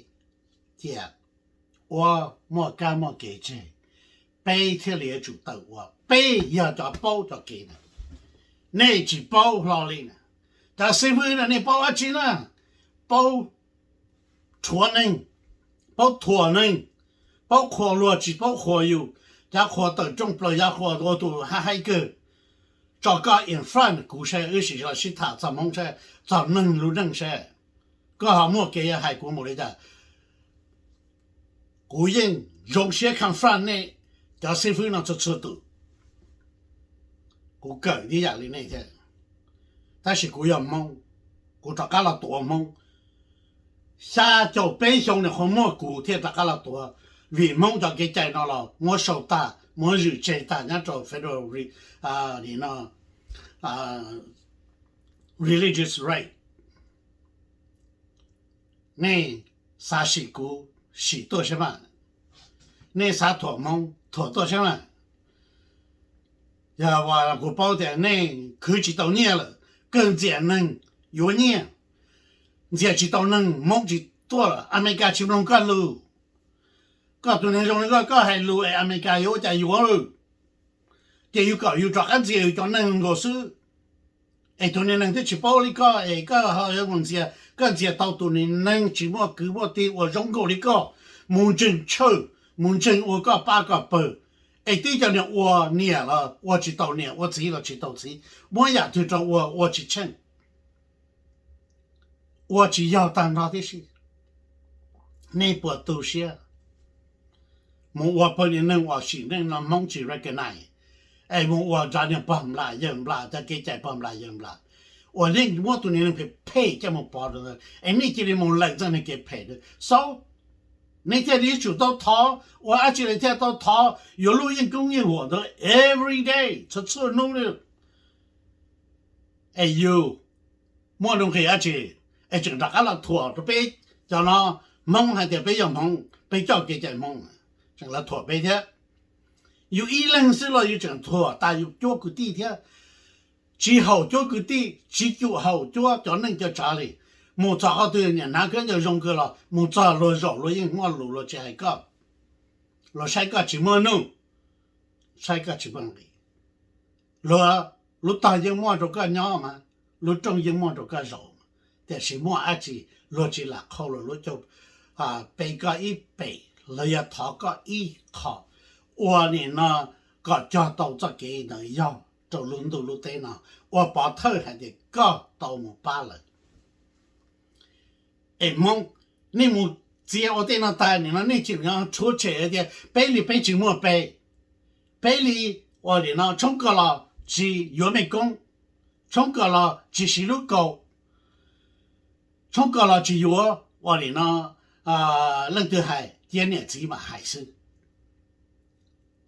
cia, ua muaj kab muaj kev tseg, peb thiaj li yuav tsum tawm ua, peb yog cov paub cov kev ntawd. Nej tsis paub hlo li na. Cov xib fwb no nej paub dab tsi na? Paub rhuav neeg, paub thuam neeg, paub qhuas luag tsis paub qhuas yus. Cov qhuas tawm rooj plaws, cov qhuas ua tus haib haib kawg, tso koj in front kuv saib, wb sim los sib tham txog Hmoob saib, txog neeg lub neej saib, koj ho muaj kev yuav hais kuv mus li cas? Kuv yeej zoo siab confront nej cov xib fwb no txhua txhua tus. Kuv kawm ib yam li nej thiab, tab sis kuv yog Hmoob, kuv rov qab los tuav Hmoob. Xya caum peb xyoo nws qhuav muaj kuv thiaj rov qab los tuav, vim Hmoob cov kev cai no los muab sau tag, muab zwm tseg tag nyob rau federal religious right. Nej xav sim kuv, sim tuaj saib mas. Nej xav thuam Hmoob, thuam tuaj saib mas. Yog kuv paub tias nej khwv tsis tau nyiaj lawm, kawg ntxias neeg yuav nyiaj, ntxias tsis tau neeg, Hmoob tsis tuaj lawm, Amelikas tsis mloog koj lus. Koj tus neeg zoo li koj, koj hais lus es Amelikas yuav ua cas yuav lawm. Ces yus kom yus rov qab ntxias yus cov neeg nkaus xwb. Es tus niag neeg twb tsis paub li koj es koj ho yuav mus ntxias, koj ntxias tau tus niag neeg tsis muaj kwv muaj tij uas zoo nkaus li koj, mus ntseeg church, mus ntseeg ua koj pab koj pawg, es twb cov niag ua niam los ua tsis tau niam, ua txiv los tsis tau txiv, muab yam twg rau ua, ua tsis tsheej, ua tsis yog tag nrho tib si. Nej puas tu siab mus ua pawg niag neeg uas sim neej no Hmoob tsis recognize, es mus ua nra niag pog nplas yawg nplas, cov kev cai pog nplas yawg nplas, uas nej muab tus niag neeg phem phem coj mus pov rau ntawd es nej cia li mus lees txoj neeg kev phem ntawd xwb. Nej thiaj li yuav tsum tau thov, ua dab tsi los thiaj tau thov yuav lub yeej koob yeej huam ntawd every day, txhua txhua hnub li. Es yus muaj nuj nqis dab tsi es tseem rov qab los thuam rau peb cov no Hmoob hais tias peb yog Hmoob, peb coj kev cai Hmoob, tseem los thuam peb thiab. Yus ib leeg xwb los yus tseem thuam tas yus cuab kwv tij thiab, tsis haum cuab kwv tij, tsis cum haum cuab cov neej cov tsav li. Mus txog qhov twg niam hnav khaub ncaws zoo kawg los mus txog luag zaum luag yeej muaj lus luag tsis hais koj, luag saib koj tsis muaj nuj, saib koj tsis muaj nqis. Luag lub tog yeej muaj rau koj nyob mas, lub rooj yeej muaj rau koj zaum mas, tiam sis muaj dab tsi luag tsis lam qhau luag lub caug pe koj ib pem los yog thov koj ib qho, ua nim no kom cog tau txoj kev ntawd yog rau lub ntuj lub teb no, ua pov thawj hais tias koj tau mus pab lawm. Es Hmoob, nej mus txiav ua tej no tas nim no nej tseem rhuav tshem tias peb li peb tsis muaj pe, peb li ua nim no tshoob kos los tsis yuav mej koob, tshoob kos los tsis siv lub kaus, tshoob kos los tsis yuav ua nim no leej twg hais, cia niam txiv mam hais xwb.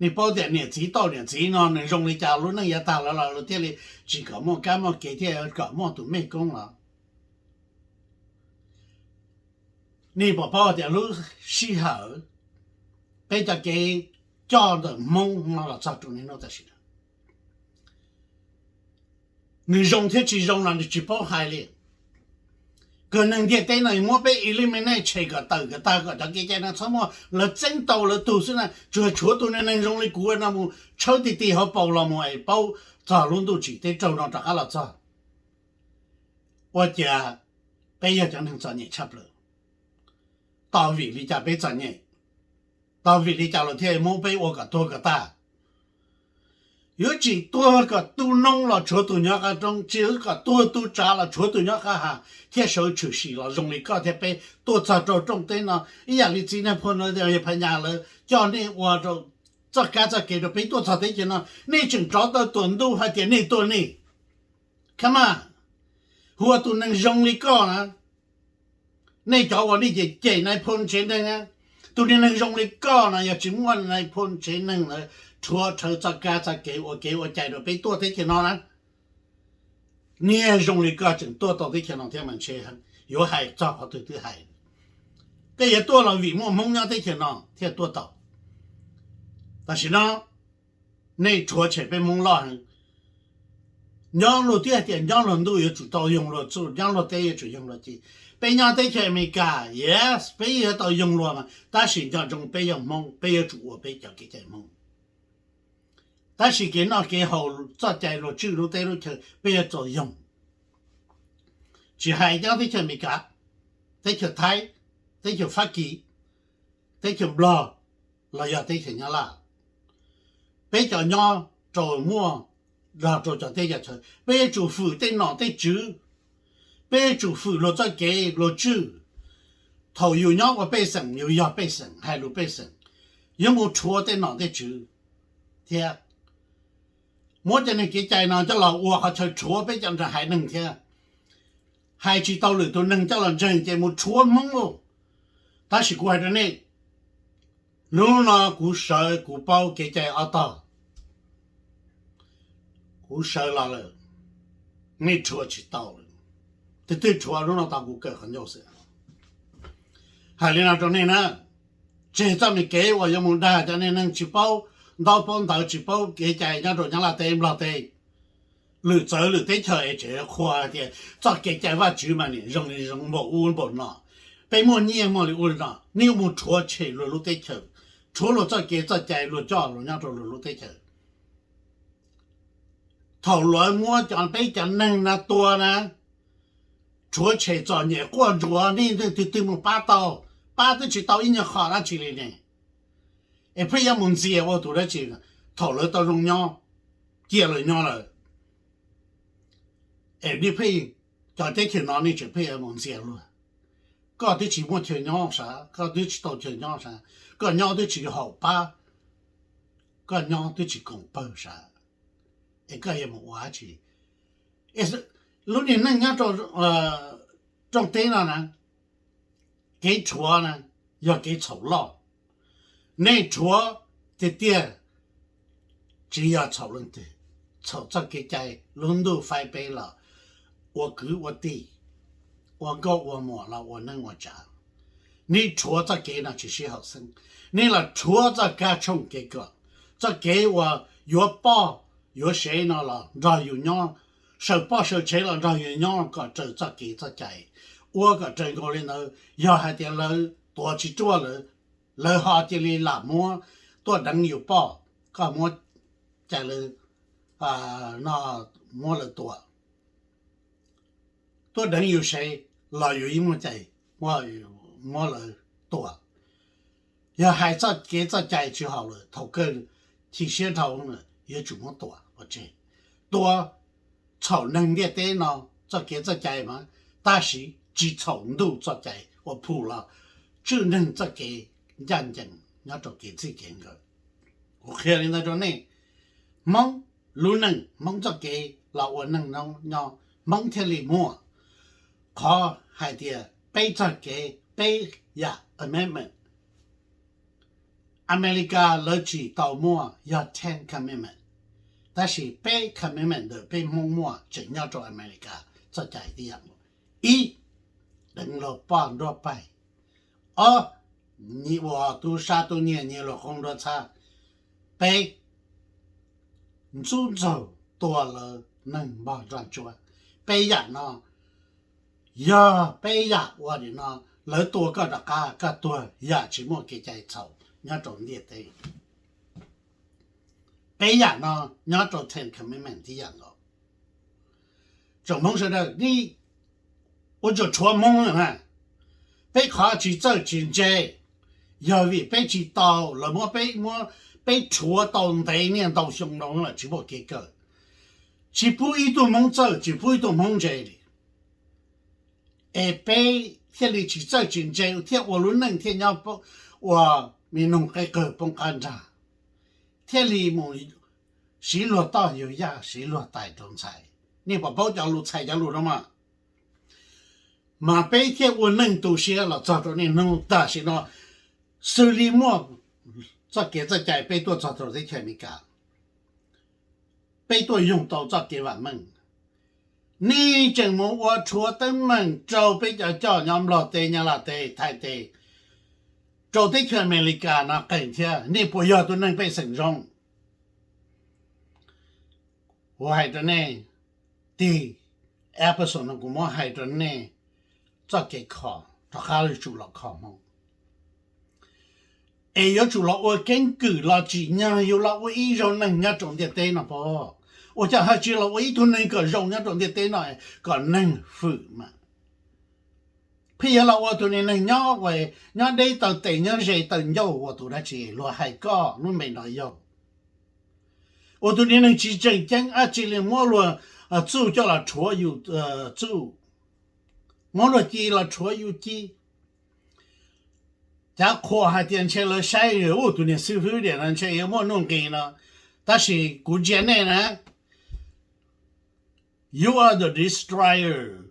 Nej paub tias niam txiv tauj niam txiv no nws zoo li cas, lub neej yav tag lawm los luag thiaj li tsis kom muaj kab muaj kev thiaj kom muaj tus mej koob los. Nej puas paub tias lub sij hawm peb cov kev coj ntawm Hmoob no los txog rau niaj hnub tam sim no, nws zoo thiab tsis zoo los nws tsis paub hais li. Kawg neeg ntiaj teb no muab peb eliminate tshem kom tawm kom tag kom cov kev cai no txhob muaj, lawv txeeb tau lawv tug xwb na, tsuas tshuav tus neeg zoo li kuv no mus tshawb ti ti hauv paus los mus es paub txog lub ntuj tsim teb raug no rov qab los txog. Ua cas peb yog cov neeg txom nyem tshaj plaws? Tos vim li cas peb txom nyem? Tos vim li cas los thiaj muab peb ua kom tuag kom tag? Yuav tsim tuag kom tu noo los tshuav tus nyob qab roob, tsim kom tuag tu tsav los tshuav tus nyob qab hav, thiaj sawv tshwm sim los zoo li koj thiab peb tuaj txog rau rooj teb no. Ib yam li txiv Nais Phoo no, Phas Nyas lawv coj nej ua rau txoj kab txoj kev rau peb tuaj txog teb chaws no, nej tseem rov tau tuam ntuj hais tias nej tuaj nej. Come on, hu ua tus neeg zoo li koj na, nej cov uas nej cem cem Nais Phoo tsev neeg na, tus niag neeg zoo li koj no yog tsis muaj Nais Phoo tsev neeg lawv rhuav rhawv txoj kab txoj kev ua kev ua cai rau peb tuaj teb chaws no na, niag zoo li koj tseem tuaj tau teb chaws no thiab mas ntshe yuav hais txog qhov twg twb hais. Koj yuav tuaj los vim muaj Hmoob nyob teb chaws no thiaj tuaj tau. Tam sim no nej rhuav tshem peb Hmoob loj heev. Nyob luag twb hais tias nyob luag ntuj yuav tsum tau yoog luag txuj, nyob luag teb yuav tsum yoog luag ci. Peb nyob teb chaws Amelikas, yes, peb yuav tau yoog luag mas, tab sis nco ntsoov peb yog Hmoob, peb yuav tsum ua peb cov kev cai Hmoob. Tab sis kev noj kev haus, txoj cai luag tswj lub teb lub chaw peb yuav tau yoog. Tsis hais nyob teb chaws Amelikas, teb chaws Thaib, teb chaws Fab Kis, teb chaws Nplog, los yog teb chaws Nyab Laj, peb cov nyob rau muaj nrog rau cov teb cov chaw, peb yuav tsum fwm tej nom tej tswv, peb yuav tsum fwm luag txoj kev luag tswj. Thaum yus nyob ua pej xeem, yus yog pej xeem, hais lus pej xeem, yuav mus rhuav tej nom tej tswv thiab. Muab cov neeg kev cai no coj los ua qhov chaw rhuav peb cov nra haiv neeg thiab. Hais tsis tau lwm tus neeg coj los ntseeg ces mus rhuav Hmoob lauj. Tab sis kuv hais rau nej, hnub no kuv sawv kuv paub kev cai ob tog, kuv sawv los lawm, nej rhuav tsis tau lawm. Tus twg rhuav hnub no tau kuv kawm qhov ncauj xwb. Hais li no rau nej na, tseg txoj me kev uas yuav mus dag cov neeg tsis paub ntaub paub ntawv tsis paub kev cai nyob rau Nyab Laj teb Nplog teb, lwm txawv lwm teb chaws es tseem qhuas tias txoj kev cai Vajtswv mas nim zoo li zoo npaum ub npaum no, peb muaj nyiaj muaj li ub li no. Nej yuav mus rhuav tshem luag lub teb chaws, rhuav luag txoj kev txoj cai luag coj los nyob rau luag lub teb chaws. Thaum luag muab cov peb cov neeg no tua na, rhuav tshem txom nyem quaj ntsuav, nej twg twg mus pab tau? Pab twb tsis tau ib nyuag qho dab tsi li ne. Es pheej yuav mus ntxias ua tus dab tsi thaum lawv tau zoo nyob, cia lawv nyob lawm? Es nej pheej, cov teb chaws no nej tseem pheej yuav mus ntxias luag. Koj twb tsis muaj chaw nyob sav, koj twb tsis tau chaw nyob sav, koj nyob twb tsis haum pab, koj nyob twb tsis koom pawg sav, es koj yuav mus ua dab tsi? lub niag neej nyob rau rooj teb no na, kev rhuav na yog kev txhaum loj. Nej rhuav tiag tiag tsis yog txhaum leej twg, txhaum txoj kev cai lub ntuj faib peb los ua kwv ua tij, ua nkauj ua muam los ua neej ua tsav. Nej rhuav txoj kev no tsis sib haum xeeb, nej los rhuav txoj kab tshooj kev kom, txoj kev uas yuav poj yuav sev no los nrog yus nyob, saws poj saws tsev los nrog yus nyob kom raws txoj kev txoj cai, ua kom raws nkaus li ntawd. Yog hais tias lawv tuav tsis ruaj lawm, lawv ho cia li lam muab tuaj deev yus poj, koj muab cais lawv, no muab lawv tua, tuaj deev yus sev los yus yeej muaj cai muab lawv tua. Yog hais txoj kev txoj cai tsis haum lawm, thaum kawg chim siab dhau lawm yuav tsum muab tua pov tseg. Tua txhaum neeg ntiaj teb no txoj kev txoj cai mas, tab sis tsis txhaum ntuj txoj cai uas phum los tswj neeg txoj kev ncaj ncees nyob rau kev txij kev nkawm. Kuv qhia li ntawd rau nej, Hmoob lub neej, Hmoob txoj kev los ua neej nyob, Hmoob thiaj li muaj qhov hais tias peb txoj kev, peb yam amendment. Amelikas lawv tsis tau muaj yog ten commandment, tab sis peb commandment ntawm peb Hmoob muaj tseem nyob rau Amelikas txoj cai tib yam. Ib, deev luag poj nruab paig. Ob, nyias ua tub sab tub nyiag, nyias luag qoob nruab txhab. Peb, ntxub ntxaug tua lawv neeg npog nroj ntsuab. Peb yam no, yog peb yam ua li no, lawv tua koj rov qab, koj tuag yam tsis muaj kev cai txhaum nyob rau ntiaj teb. Peb yam no nyob rau ten commandment tib yam nkaus. Tsoom Hmoob sawv daws, nej ua tsuas rhuav Hmoob na, peb qhov tsis txawj tsis ntse yog vim peb tsis tau, lawv muab peb, muab peb rhuav tau ntev niaj ntau xyoo no lawm tsis muaj kev kawm, tsis pub ib tug Hmoob txawj tsis pub ib tug Hmoob ntse li. Es peb thiaj li tsis txawj tsis ntse thiaj ua lub neej thiaj nyob ua me noog qe qawg poob qab nrag, thiaj li mus siv luag toj yug yaj siv luag tais rau ntxhais. Nej puas paub cov lus txhais cov lus no mas? Mas peb thiaj ua neej tu siab los txog rau niaj hnub tam sim no, xws li muaj txoj kev txoj cai peb tuaj txog rau teb chaws Amelikas, peb tuaj yoog tau txoj kev vam meej. Nej tseem mus ua rhuav teeb meem rau peb cov coj nyob Nplog teb, Nyab Laj teb, Thaib teb, rau teb chaws Amelikas no qeeg thiab, nej puas yog tus neeg pej xeem zoo? Kuv hais rau nej, tig episode no kuv muab hais rau nej txoj kev kho, rov qab yuav tsum los kho Hmoob, es yuav tsum los ua keeb kwm los tsim nyog yus los ua ib zaug neeg nyob rau ntiaj teb no pab. Ua cas ho tsis los ua ib tug neeg kom zoo nyob rau ntiaj teb no, kom neeg fwm mas. Pheej yuav los ua tus niag neeg nyob ua, nyob deb taw tes nyob ze taw ncauj ua tus dab tsi luag hais koj lub npe no yog ua tus niag neeg tsis tseem ceeb dab tsi li, muab luag txuj coj los rhuav yus txuj, muab luag ci los rhuav yus ci. Cav qhuas hais tias ntshe lawv saib ua tus niag xib fwb diam no ntshe yuav muaj nuj nqis no, tab sis kuv ntsia nej na, you are the destroyer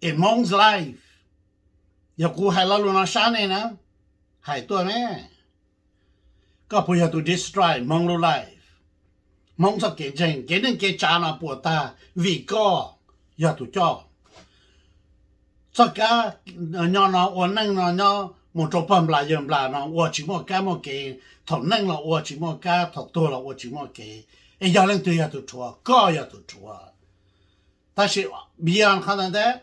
in Hmong's life. Yog kuv hais lo lus no sab nej na, hais tuaj ne, koj puas yog tus destroy Hmoob lub life? Hmoob txoj kev ntseeg kev neej kev tsav no puas tag vim koj yog tus coj? Txoj kab nyob no ua neej no nyob mus rau pog nplas yawg nplas no ua tsis muaj kab muaj kev, thaum neej los ua tsis muaj kab, thaum tuag los ua tsis muaj kev. Es yog leej twg yog tus rhuav? Koj yog tus rhuav. Tab sis beyond qhov ntawd,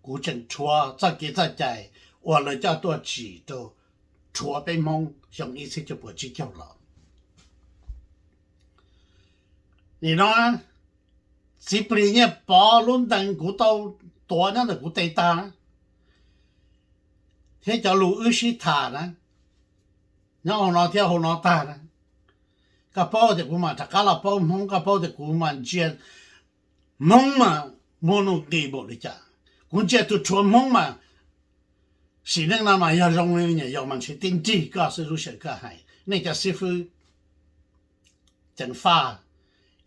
kuv tseem rhuav txoj kev txoj cai uas lawv coj tuaj tsim rau rhuav peb Hmoob xyoo ib txhiab cuaj puas tsib caug los. Nim no Txiv Plig Nyiaj Pov lub ntees kuv tau tuav nyob ntawm kuv tes tag na, thiab cov lus wb sib tham na, nyob hauv no thiab hauv no tag na, koj paub tias kuv mam rov qab los paub Hmoob, koj paub tias kuv mas ntsia Hmoob mas muaj nuj nqis npaum li cas. Kuv ntsia tus rhuav Hmoob mas sim neej no mas yog zoo li me nyuam yaus mas ntshe tib nrig koj xwb lub sij hawm koj hais. Nej cov xib fwb ceev faj,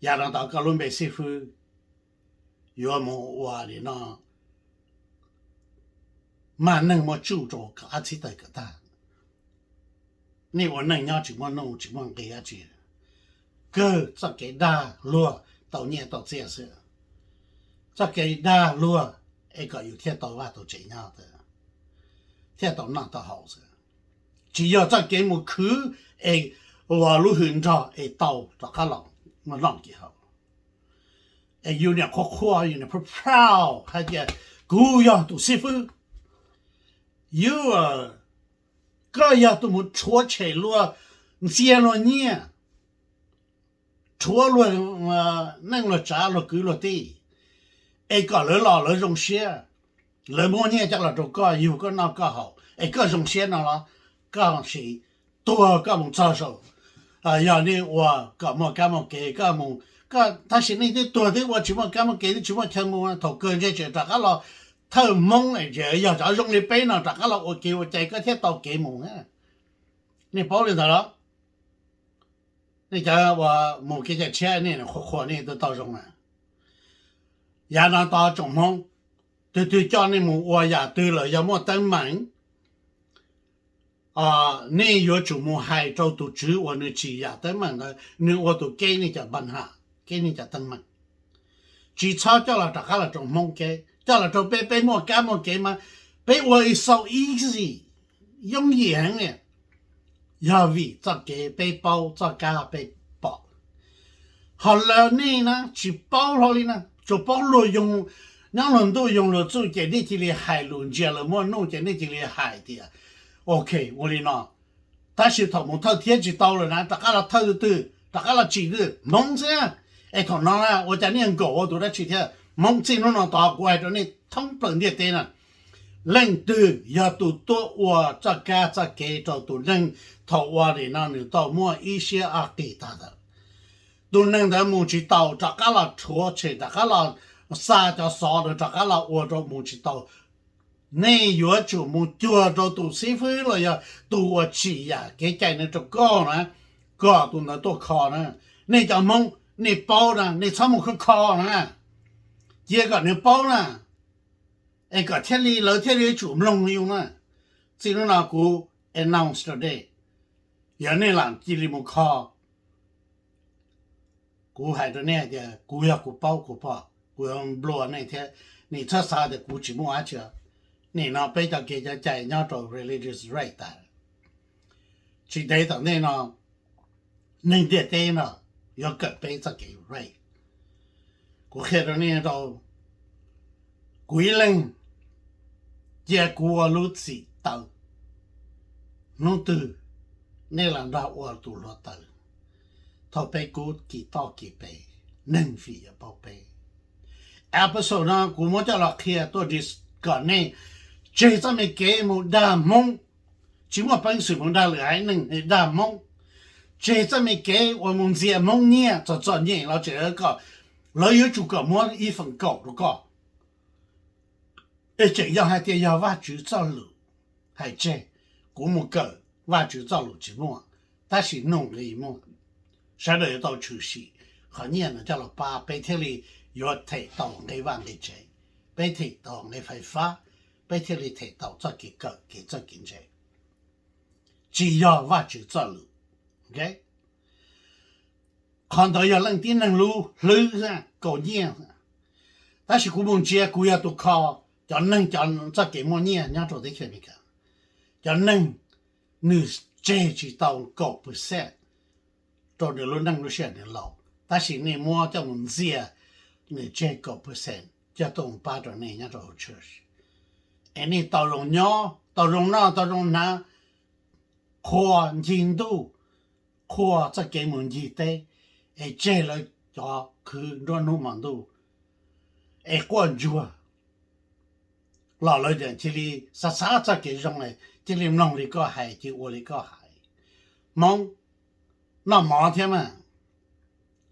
yav no tau koj lub npe xib fwb, yuav mus ua li no, mag neeg muaj tsuj rau kom qab txhib tawg kom tag. Nej ua neej nyob tsis muaj nuj tsis muaj nqis dab tsi, kawg txoj kev dag luag tau nyiaj tau txiaj xwb. Txoj kev dag luag es kom yus thiaj tau vaj tau tsev nyob, thiaj tau noj tau haus xwb. Tsis yog txoj kev mus khwv es ua lub hws nrog es tau rov qab los muaj noj kev haus. Es yus niam qhuav qhuas, yus niam proud proud hais tias kuv yog tus xib fwb. Yus, koj yog tus mus rhuav tshem luag, ntxias luag nyiaj, rhuav luag neej luag tsav luag kwv luag tij, es kom lawv los lawv zoo siab, lawv muab nyiaj coj los rau koj yug koj noj koj haus es koj zoo siab no los, koj sim tuag koj mus txog saum, yog nej ua kom muaj kab muaj kev koj mus, tab sis nej twb tuag twb ua tsis muaj kab muaj kev twb tsis muaj chaw mus, thaum kawg ntshe tseem rov qab los thawj Hmoob es yog cov zoo li peb no rov qab los ua kev ua cai koj thiaj tau kev mus. Nej paub li ntawd los? Nej cov uas mus kev cai tshiab nej qhuas qhuas nej twb tau zoo na. Yav no tos tsoom Hmoob, twg twg coj nej mus ua yam twg lawm yog muaj teeb meem, nej yuav tsum mus hais rau tus tswv uas nws tsim yam teeb meem ntawd, nws ua tus keb nej cov npa ha, keb nej cov teeb meem. Tsis txhob coj los rov qab los rau Hmoob kev, coj los rau peb, peb muaj kab muaj kev mas peb ua so easy, yooj yim heev li. Yog vim txoj kev peb paub txoj kab peb pom. Ho lawv nej na tsis paub hlo li na, tsuas paub luag yoog, nyob luag ntuj yoog luag txuj ces nej cia li hais lus ntsia lawv muaj nuj ces nej cia li hais tias, ok, ua li no. Tab sis thaum mus thawj thiab tsis tau lawm na rov qab los thawj twg, rov qab los tsim twg, Hmoob xwb. Es thaum no na ua cas nej nkaum ua tus dab tsi thiab? Hmoob txij hnub no tod kuv hais rau nej thoob plaws ntiaj teb na, leej twg yog tus tuaj ua txoj kab txoj kev rau tus neeg thaum ua li no nws tau muaj ib siab ob qig tag lawm. Tus neeg ntawd mus tsis taus rov qab los rhuav tshem, rov qab los xa cov xov ntawd rov qab los ua rau mus tsis tau. Nej yuav tsum mus cuag rau tus xib fwb los yog tus uas tsim yam kev cai no rau koj na, kom tus ntawd tuaj kho na. Nej cov Hmoob nej paub na, nej txhob mus kho kho na, cia kom nws paub na, es kom thiaj li lawv thiaj li yuav tsum mloog yus na. Txij hnub no kuv announce today, yog nej lam cia li mus kho, kuv hais rau nej hais tias kuv yog kuv paub kuv pom, kuv yuav nplua nej thiab. Nej txhob xav tias kuv tsis muaj dab tsi. Nim no peb cov kev cai nyob rau religious right tas, tsis ntev tom ntej no neeg ntiaj teb no yuav kawm peb txoj kev right. Kuv qhia rau nej rau, kuv ib leeg cia kuv ua lub txim taw, hnub twg nej los nrog ua tus hluav taws, thaum peb kub kis toj kis pes, neeg fim yuav paub peb. Episode no kuv muab coj los qhia tuaj kom nej tseg txoj me kev mus dag Hmoob, tsis muaj peev xwm mus dag lwm haiv neeg, dag Hmoob. Tseg txoj me kev uas mus ntxias Hmoob nyiaj txom txom nyem los tseem kom lawv yuav tsum kom muab ib feem kaum rau koj. Es tseem yog hais tias yog Vajtswv txoj lus hais tseg, kuv mus kawm Vajtswv txoj lus tsis muaj, tab sis nuj nqi muaj. Sawv daws yuav tau tshwm sim qhov nyiaj no coj los pab peb thiaj li yuav them tau nqe vaj nqe tsev, peb them tau nqe fais fab, peb thiaj li them tau txoj kev kawm kev txawj kev ntse. Tsis yog Vajtswv txoj lus. Qhov ntawd yog leej tib neeg lub hlwb, kaus nyiaj. Tab sis kuv mus ntsia kuv yog tus kho cov neeg cov txoj kev muaj nyiaj nyob rau teb chaws Amelikas. Cov neeg nws tseg tsis tau kaum percent rau nws lub neej lub sij hawm nws laus, tab sis nej muab coj mus ntxias nws tseg kaum percent coj tuaj mus pab rau nej nyob rau hauv church. Es nej tau zoo nyob, tau zoo noj, tau zoo hnav, qhuas ncig ntuj, qhuas txoj kev mus ncig teb, es tseg lawv cov khwv nruab hnub hmo ntuj, es quaj ntsuag los lawv cia li xav xav txoj kev zoo, cia li mloog li koj hais, cia li ua li koj hais. Hmoob, noj mov thiab mas,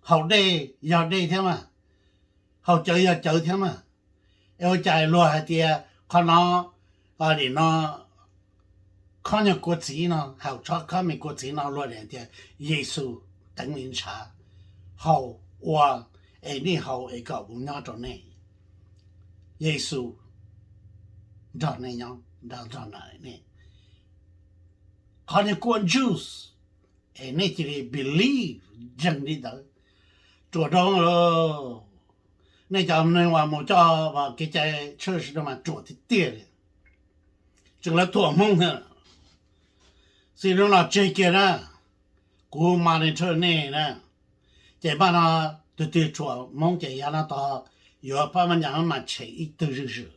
haus dej yog dej thiab mas, haus cawv yog cawv thiab mas. Es ua cas luag hais tias qhov no, nim no khob nyuag kua txiv no, haus khob me kua txiv no luag hais tias Yexus teev li ntshav, haus ua es nej haus es kom mus nyob rau nej. Yexus nrog nej nyob, nrog nrog nej. Qhov niag kua ntsuj, es nej cia li believe ntseeg li ntawd. Ruam rau, nej cov neeg uas mus coj kev cai church no mas ruam tiag tiag li. Tseem lawv thuam Hmoob thiab. Xij hnub no tseg kiag na, kuv monitor nej na, ces npaj no tus twg ruam Hmoob ces yav no tod yuav pab maj nyas mas tshem ib tug zuj zus.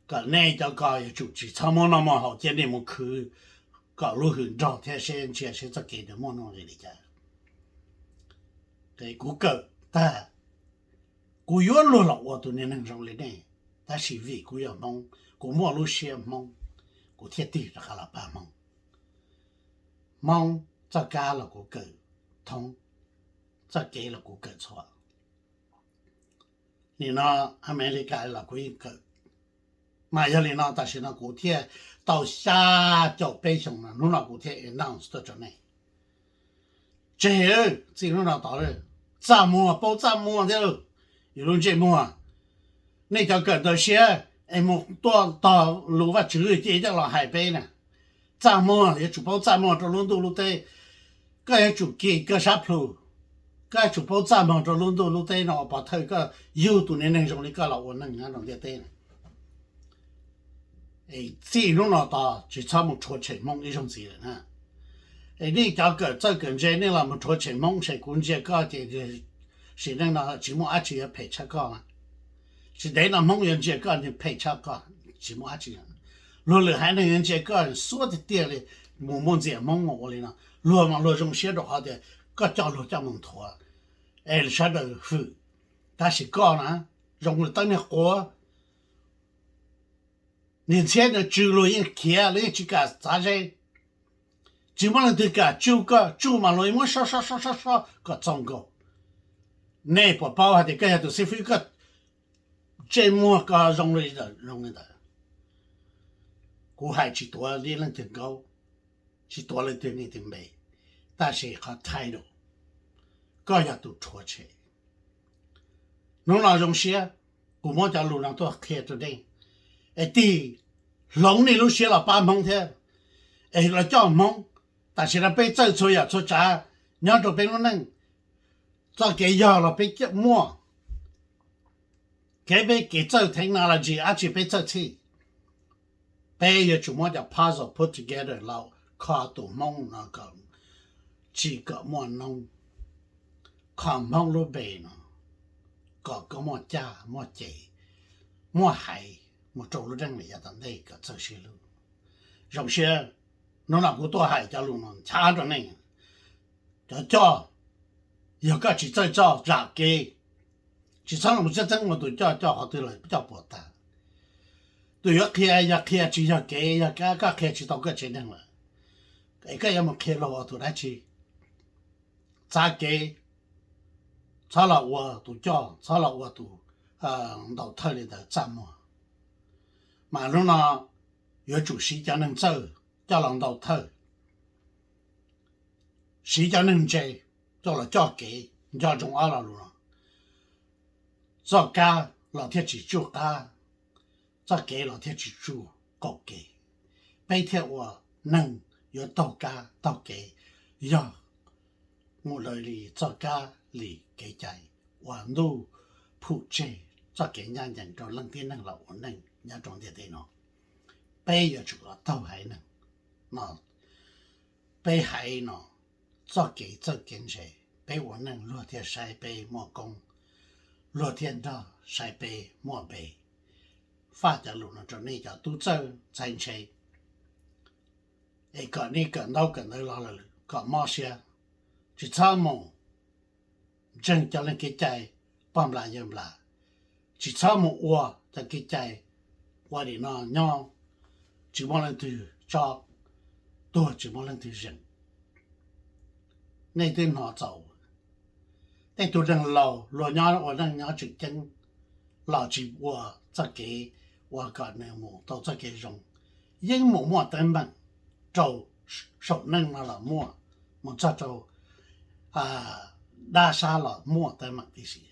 Kom nej cov ko yuav tsum tsis txhob muab noj muab haus, cia nej mus khwv kom lub hwm nrog thiab seb ntsia seb txoj kev nws muaj nuj nqis li cas. Kuv kawm tag, kuv yuav luag los ua tus niag neeg zoo li nej, tab sis vim kuv yog Hmoob, kuv muaj lub siab Hmoob, kuv thiaj tig rov qab los pab Hmoob. Hmoob txoj kab los kuv kawm thoob, txoj kev los kuv kawm txhua. Nim no Amelikas los kuv yeej kawm. Mas yog li no tam sim no kuv thiaj tau xya caum peb xyoos no, hnub no kuv thiaj announce tuaj rau nej. Tseg, txij hnub no tod, txaj muag, paub txaj muag thiab, yus lub ntsej muag. Nej cov kawm ntawv siab es mus tuaj tog lus Vajtswv cia coj los hais peb na. Txaj muag, yuav tsum paub txaj muag rau lub ntuj lub teb. Koj yuav tsum kis koj sab plhu, koj yuav tsum paub txaj muag rau lub ntuj lub teb no ua pov thawj koj yug tus niag neeg zoo li koj los ua neeg nyob rau ntiaj teb na. Es txij hnub no tod tsis txhob mus rhuav tshem Hmoob ib zaug ntxiv lawm na. Es nej cov kawm txawj kawm ntse nej los mus rhuav tshem Hmoob ces kuv ntsia koj ces sim neej no tsis muaj dab tsi yuav phem tshaj koj. Tsis ntev no Hmoob yuav ntsia koj phem tshaj koj, tsis muaj dab tsi. Luag lwm haiv neeg yuav ntsia koj xuab tiag tiag li, mus muaj ntxias Hmoob mus ua li no. Luag mas luag zoo siab rau qhov tias koj coj luag coj mus nthuav es sawv daws hwm. Tab sis koj na, zoo li teeb niag quav, niag ntxhiab nws tsw luag yeej khiav, luag yeej tsis kam txav ze. Tsis muaj leej twg kam tsuj koj, tsuj mas luag muab sob sob sob sob sob kom txaus nkaus. Nej puas paub hais tias koj yog tus xib fwb, koj ntsej muag ko zoo li ntawd, zoo li ntawd? Kuv hais tsis tuav leej twg nkaub, tsis tuav leej twg niaj twg npe, tab sis qhov title, koj yog tus rhuav tshem. Hnub no zoo siab, kuv muab cov lus no tuaj qhia rau nej, es tig hloov nej lub siab los pab Hmoob thiab, es los coj Hmoob. Tam sim no peb txawj txhua yam txhua tsav nyob rau peb lub neej, txoj kev yog los peb muaj, kev peb kev txawj technology dab tsi peb txawj txhij. Peb yuav tsum muab cov puzzle put together los kho tus Hmoob no kom tsis kom muaj noob, kho Hmoob lub npe no kom koj muaj caj muaj ces, muaj hais mus rau lub neej yav tom ntej kom txawj sib hlub. Zoo siab, hnub no kuv tuaj hais cov lus no nchav rau nej. Cov coj, yog koj tsis txawj coj zam kev, tsis txhob los txeeb txeeb mus tus coj, coj qhov twg los coj puas tag. Tus yuav qhia yog qhia tsis yog kev, yog kab koj qhia tsis tau koj tsev neeg lawm, es koj yuav mus qhia luag ua tus dab tsi? Txav kev, txhob los ua tus coj, txhob los ua tus ntaus thawj li ntawd txaj muag. Mas hnub no yuav tsum siv cov neeg txawj coj los ntaus thawj, siv cov neeg ntse coj los coj kev, nco ntsoov ob lo lus no. Txoj kab los thiaj tsis tsuj qab, txoj kev los thiaj tsis tsuj qaum kev. Peb thiaj ua neeg yuav taug kab taug kev, yog mus raws li txoj kab li kev cai uas ntuj phum tseg txoj kev ncaj ncees rau leej tib neeg los ua neej nyob rau ntiaj teb no. Peb yuav tsum los taug haiv neeg no. Peb haiv no, txoj kev txawj kev ntse, peb ua neej luag thiaj saib peb muaj koob, luag thiaj nrog saib peb muaj npe. Faj cov lus no rau nej cov tub txawj ntxhais ntshe, es kom nej kawm ntaub kawm ntawv los lawm kom mob siab, tsis txhob mus ntseeg cov leej kev cai pog nplas yawg nplas, tsis txhob mus ua cov kev cai ua nim no nyob tsis muaj leej twg tso, tuag tsis muaj leej twg zeem. Nej twb hnov txaus, tej tug neeg laus luag nyob ua neej nyob tseem ceeb los tsis ua txoj kev ua kom nws mus tau txoj kev zoo, yeej mus muaj teeb meem rau saum neej no los muaj, mus txog rau dab sab los muaj teeb meem tib si.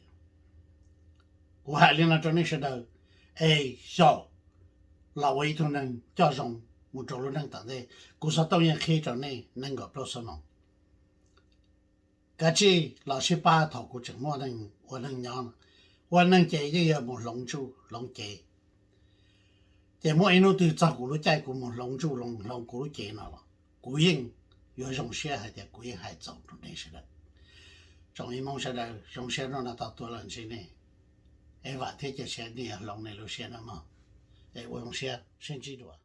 Kuv hais li no rau nej sawv daws, es xyaum los ua ib tug neeg coj zoo mus rau lub neej tom ntej. Kuv xov tooj yeej qhib rau nej nees nkaum plaub xuab moos. Kav tsij los sib pab thaum kuv tseem muaj neej ua neej nyob. Ua neej ces yeej yog mus hloov tsuj hloov cev. Ces muaj ib hnub twg txog kuv lub caij kuv mus hloov tsuj hloov kuv lub cev no los kuv yeej yuav zoo siab hais tias kuv yeej hais txaus rau nej sawv daws. Tsoom ib Hmoob sawv daws, zoo siab hnub no tau tuaj los ntsib nej, es vam thiab cia siab nej yuav hloov nej lub siab nawb mog. Es ua zoo siab, sib ntsib dua.